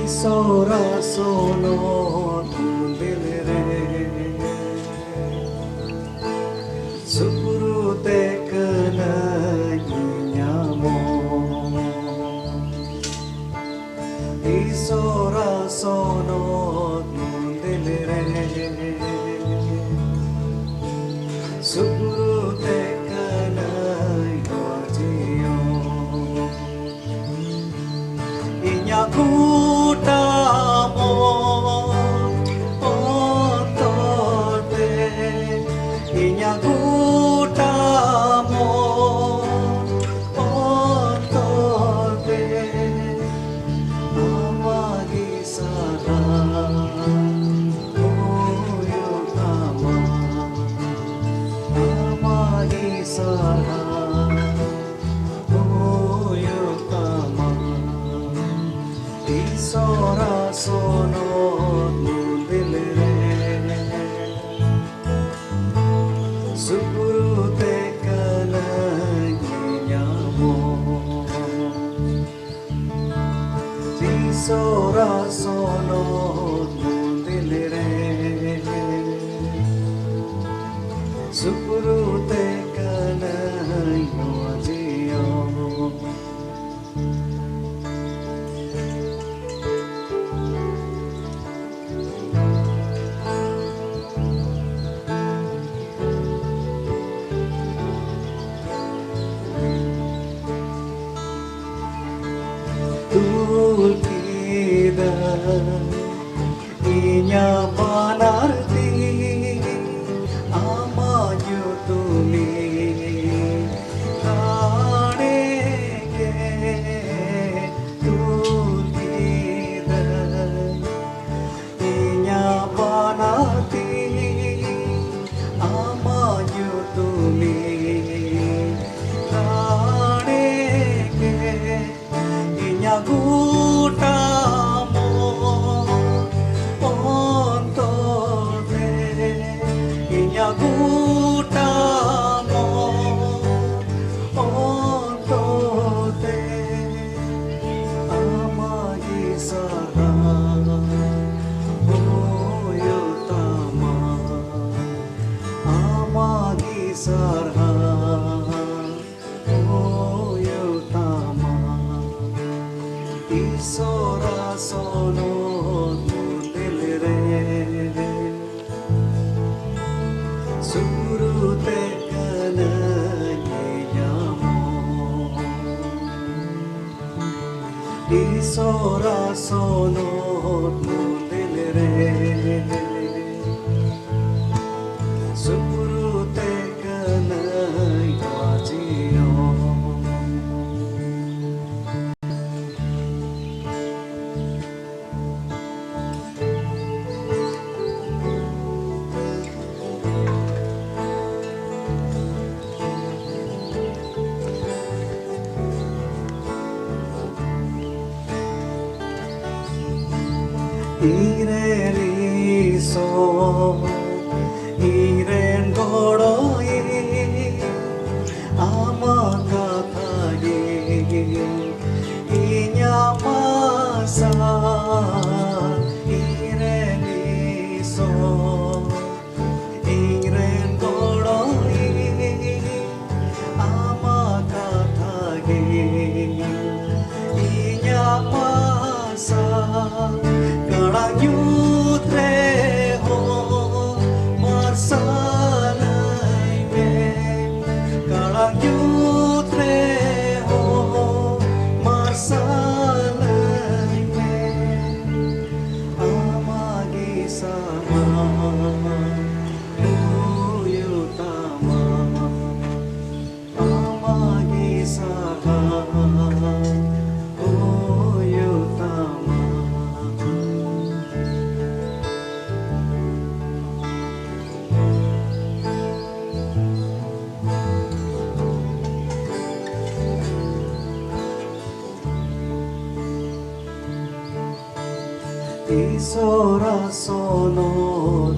ᱥᱚᱨᱟ ᱥᱚᱱᱚᱛ ᱢᱚᱱᱫᱤᱨ ᱨᱮ ᱥᱩᱯᱨᱩ ᱛᱮ ᱠᱟᱹᱱᱟᱹᱧ ᱧᱟᱢᱚᱜ᱾ ᱤᱥᱚᱨᱟ ᱥᱚᱱᱚᱛ ᱢᱚᱱᱫᱤᱨ ᱨᱮ ᱥᱩᱯᱨᱩ ᱛᱮ ᱠᱟᱹᱱᱟᱹᱧ ᱡᱤᱭᱚᱱ᱾ ᱤᱧᱟᱜ ᱜᱚᱴᱟ ᱢᱚᱱ ᱚᱱᱛᱚᱨ ᱛᱮ, ᱤᱧᱟᱜ ᱜᱚᱴᱟ ᱢᱚᱱ ᱚᱱᱛᱚᱨ ᱛᱮ, ᱟᱢᱟᱜ ᱜᱮ ᱥᱟᱨᱦᱟᱣ ᱦᱩᱭᱩᱜ ᱛᱟᱢᱟ, ᱟᱢᱟᱜ ᱜᱮ ᱥᱟᱨᱦᱟᱣ ᱦᱩᱭᱩᱜ ᱛᱟᱢᱟ᱾ ᱤᱥᱚᱨᱟ ᱥᱚᱱᱚᱛ ᱢᱚᱱᱫᱤᱨ ᱨᱮ ᱥᱩᱯᱨᱩ ᱛᱮ ᱠᱟᱹᱱᱟᱹᱧ ᱧᱟᱢᱚᱜ᱾ ᱤᱥᱚᱨᱟ ᱥᱚᱱᱚᱛ ᱢᱚᱱᱫᱤᱨ ᱨᱮ ᱥᱩᱯᱨᱩ ᱛᱮ ᱠᱟᱹᱱᱟᱹᱧ ᱱᱚᱣᱟ ᱡᱤᱭᱚᱱ᱾ ᱛᱩᱞ ᱠᱮᱫᱟ ᱤᱧᱟᱜ ᱵᱟᱱᱟᱨ ᱛᱤ ᱟᱢᱟᱜ ᱧᱩᱛᱩᱢᱤᱧ ᱟᱲᱮ ᱜᱮ᱾ ᱛᱩᱞ ᱠᱮᱫᱟ ᱤᱧᱟᱜ ᱵᱟᱱᱟᱨ ᱛᱤ ᱟᱢᱟᱜ ᱧᱩᱛᱩᱢᱤᱧ ᱟᱲᱮ ᱜᱮ᱾ ᱤᱧᱟᱜ ᱜᱚᱴᱟ ᱢᱚᱱ ᱚᱱᱛᱚᱨ ᱥᱚᱨᱟ ᱥᱚᱱᱚᱛ ᱢᱩᱫᱮᱞ ᱨᱮ ᱥᱩᱨᱩᱛᱮ ᱠᱟᱱᱟᱭ ᱧᱮᱧᱟᱢᱚᱜ᱾ ᱤᱥᱚᱨᱟ ᱥᱚᱱᱚᱛ ᱢᱩᱫᱮᱞ ᱨᱮ ᱥᱩᱨᱩᱛᱮ ᱠᱟᱱᱟᱭ ᱵᱟᱡᱤᱭᱚ᱾ ᱤᱧᱨᱮᱱ ᱤᱥᱚᱨ, ᱤᱧᱨᱮᱱ ᱜᱚᱲᱚᱭᱤᱡ, ᱟᱢᱟᱜ ᱠᱟᱛᱷᱟ ᱜᱮ ᱤᱧᱟᱹᱜ ᱟᱥᱟ᱾ ᱤᱧᱨᱮᱱ ᱤᱥᱚᱨ, ᱤᱧᱨᱮᱱ ᱜᱚᱲᱚᱭᱤᱡ, ᱟᱢᱟᱜ ᱠᱟᱛᱷᱟ ᱜᱮ ᱤᱧᱟᱹᱜ ᱟᱥᱟ᱾ ᱠᱟᱲᱟᱝ ᱧᱩᱛ ᱨᱮᱦᱚᱸ ᱢᱟᱨᱥᱟᱞᱟᱹᱧ ᱢᱮ, ᱠᱟᱲᱟᱝ ᱧᱩᱛ ᱨᱮᱦᱚᱸ ᱢᱟᱨᱥᱟᱞᱟᱹᱧ ᱢᱮ᱾ ᱟᱢᱟᱜ ᱜᱮ ᱥᱟᱦᱟᱨ ᱦᱩᱭᱩᱜ ᱛᱟᱢᱟ, ᱟᱢᱟᱜ ᱜᱮ ᱥᱟᱦᱟᱨ ᱦᱩᱭᱩᱜ ᱛᱟᱢᱟ᱾ ᱤᱥᱚᱨᱟ ᱥᱚᱱᱚᱛ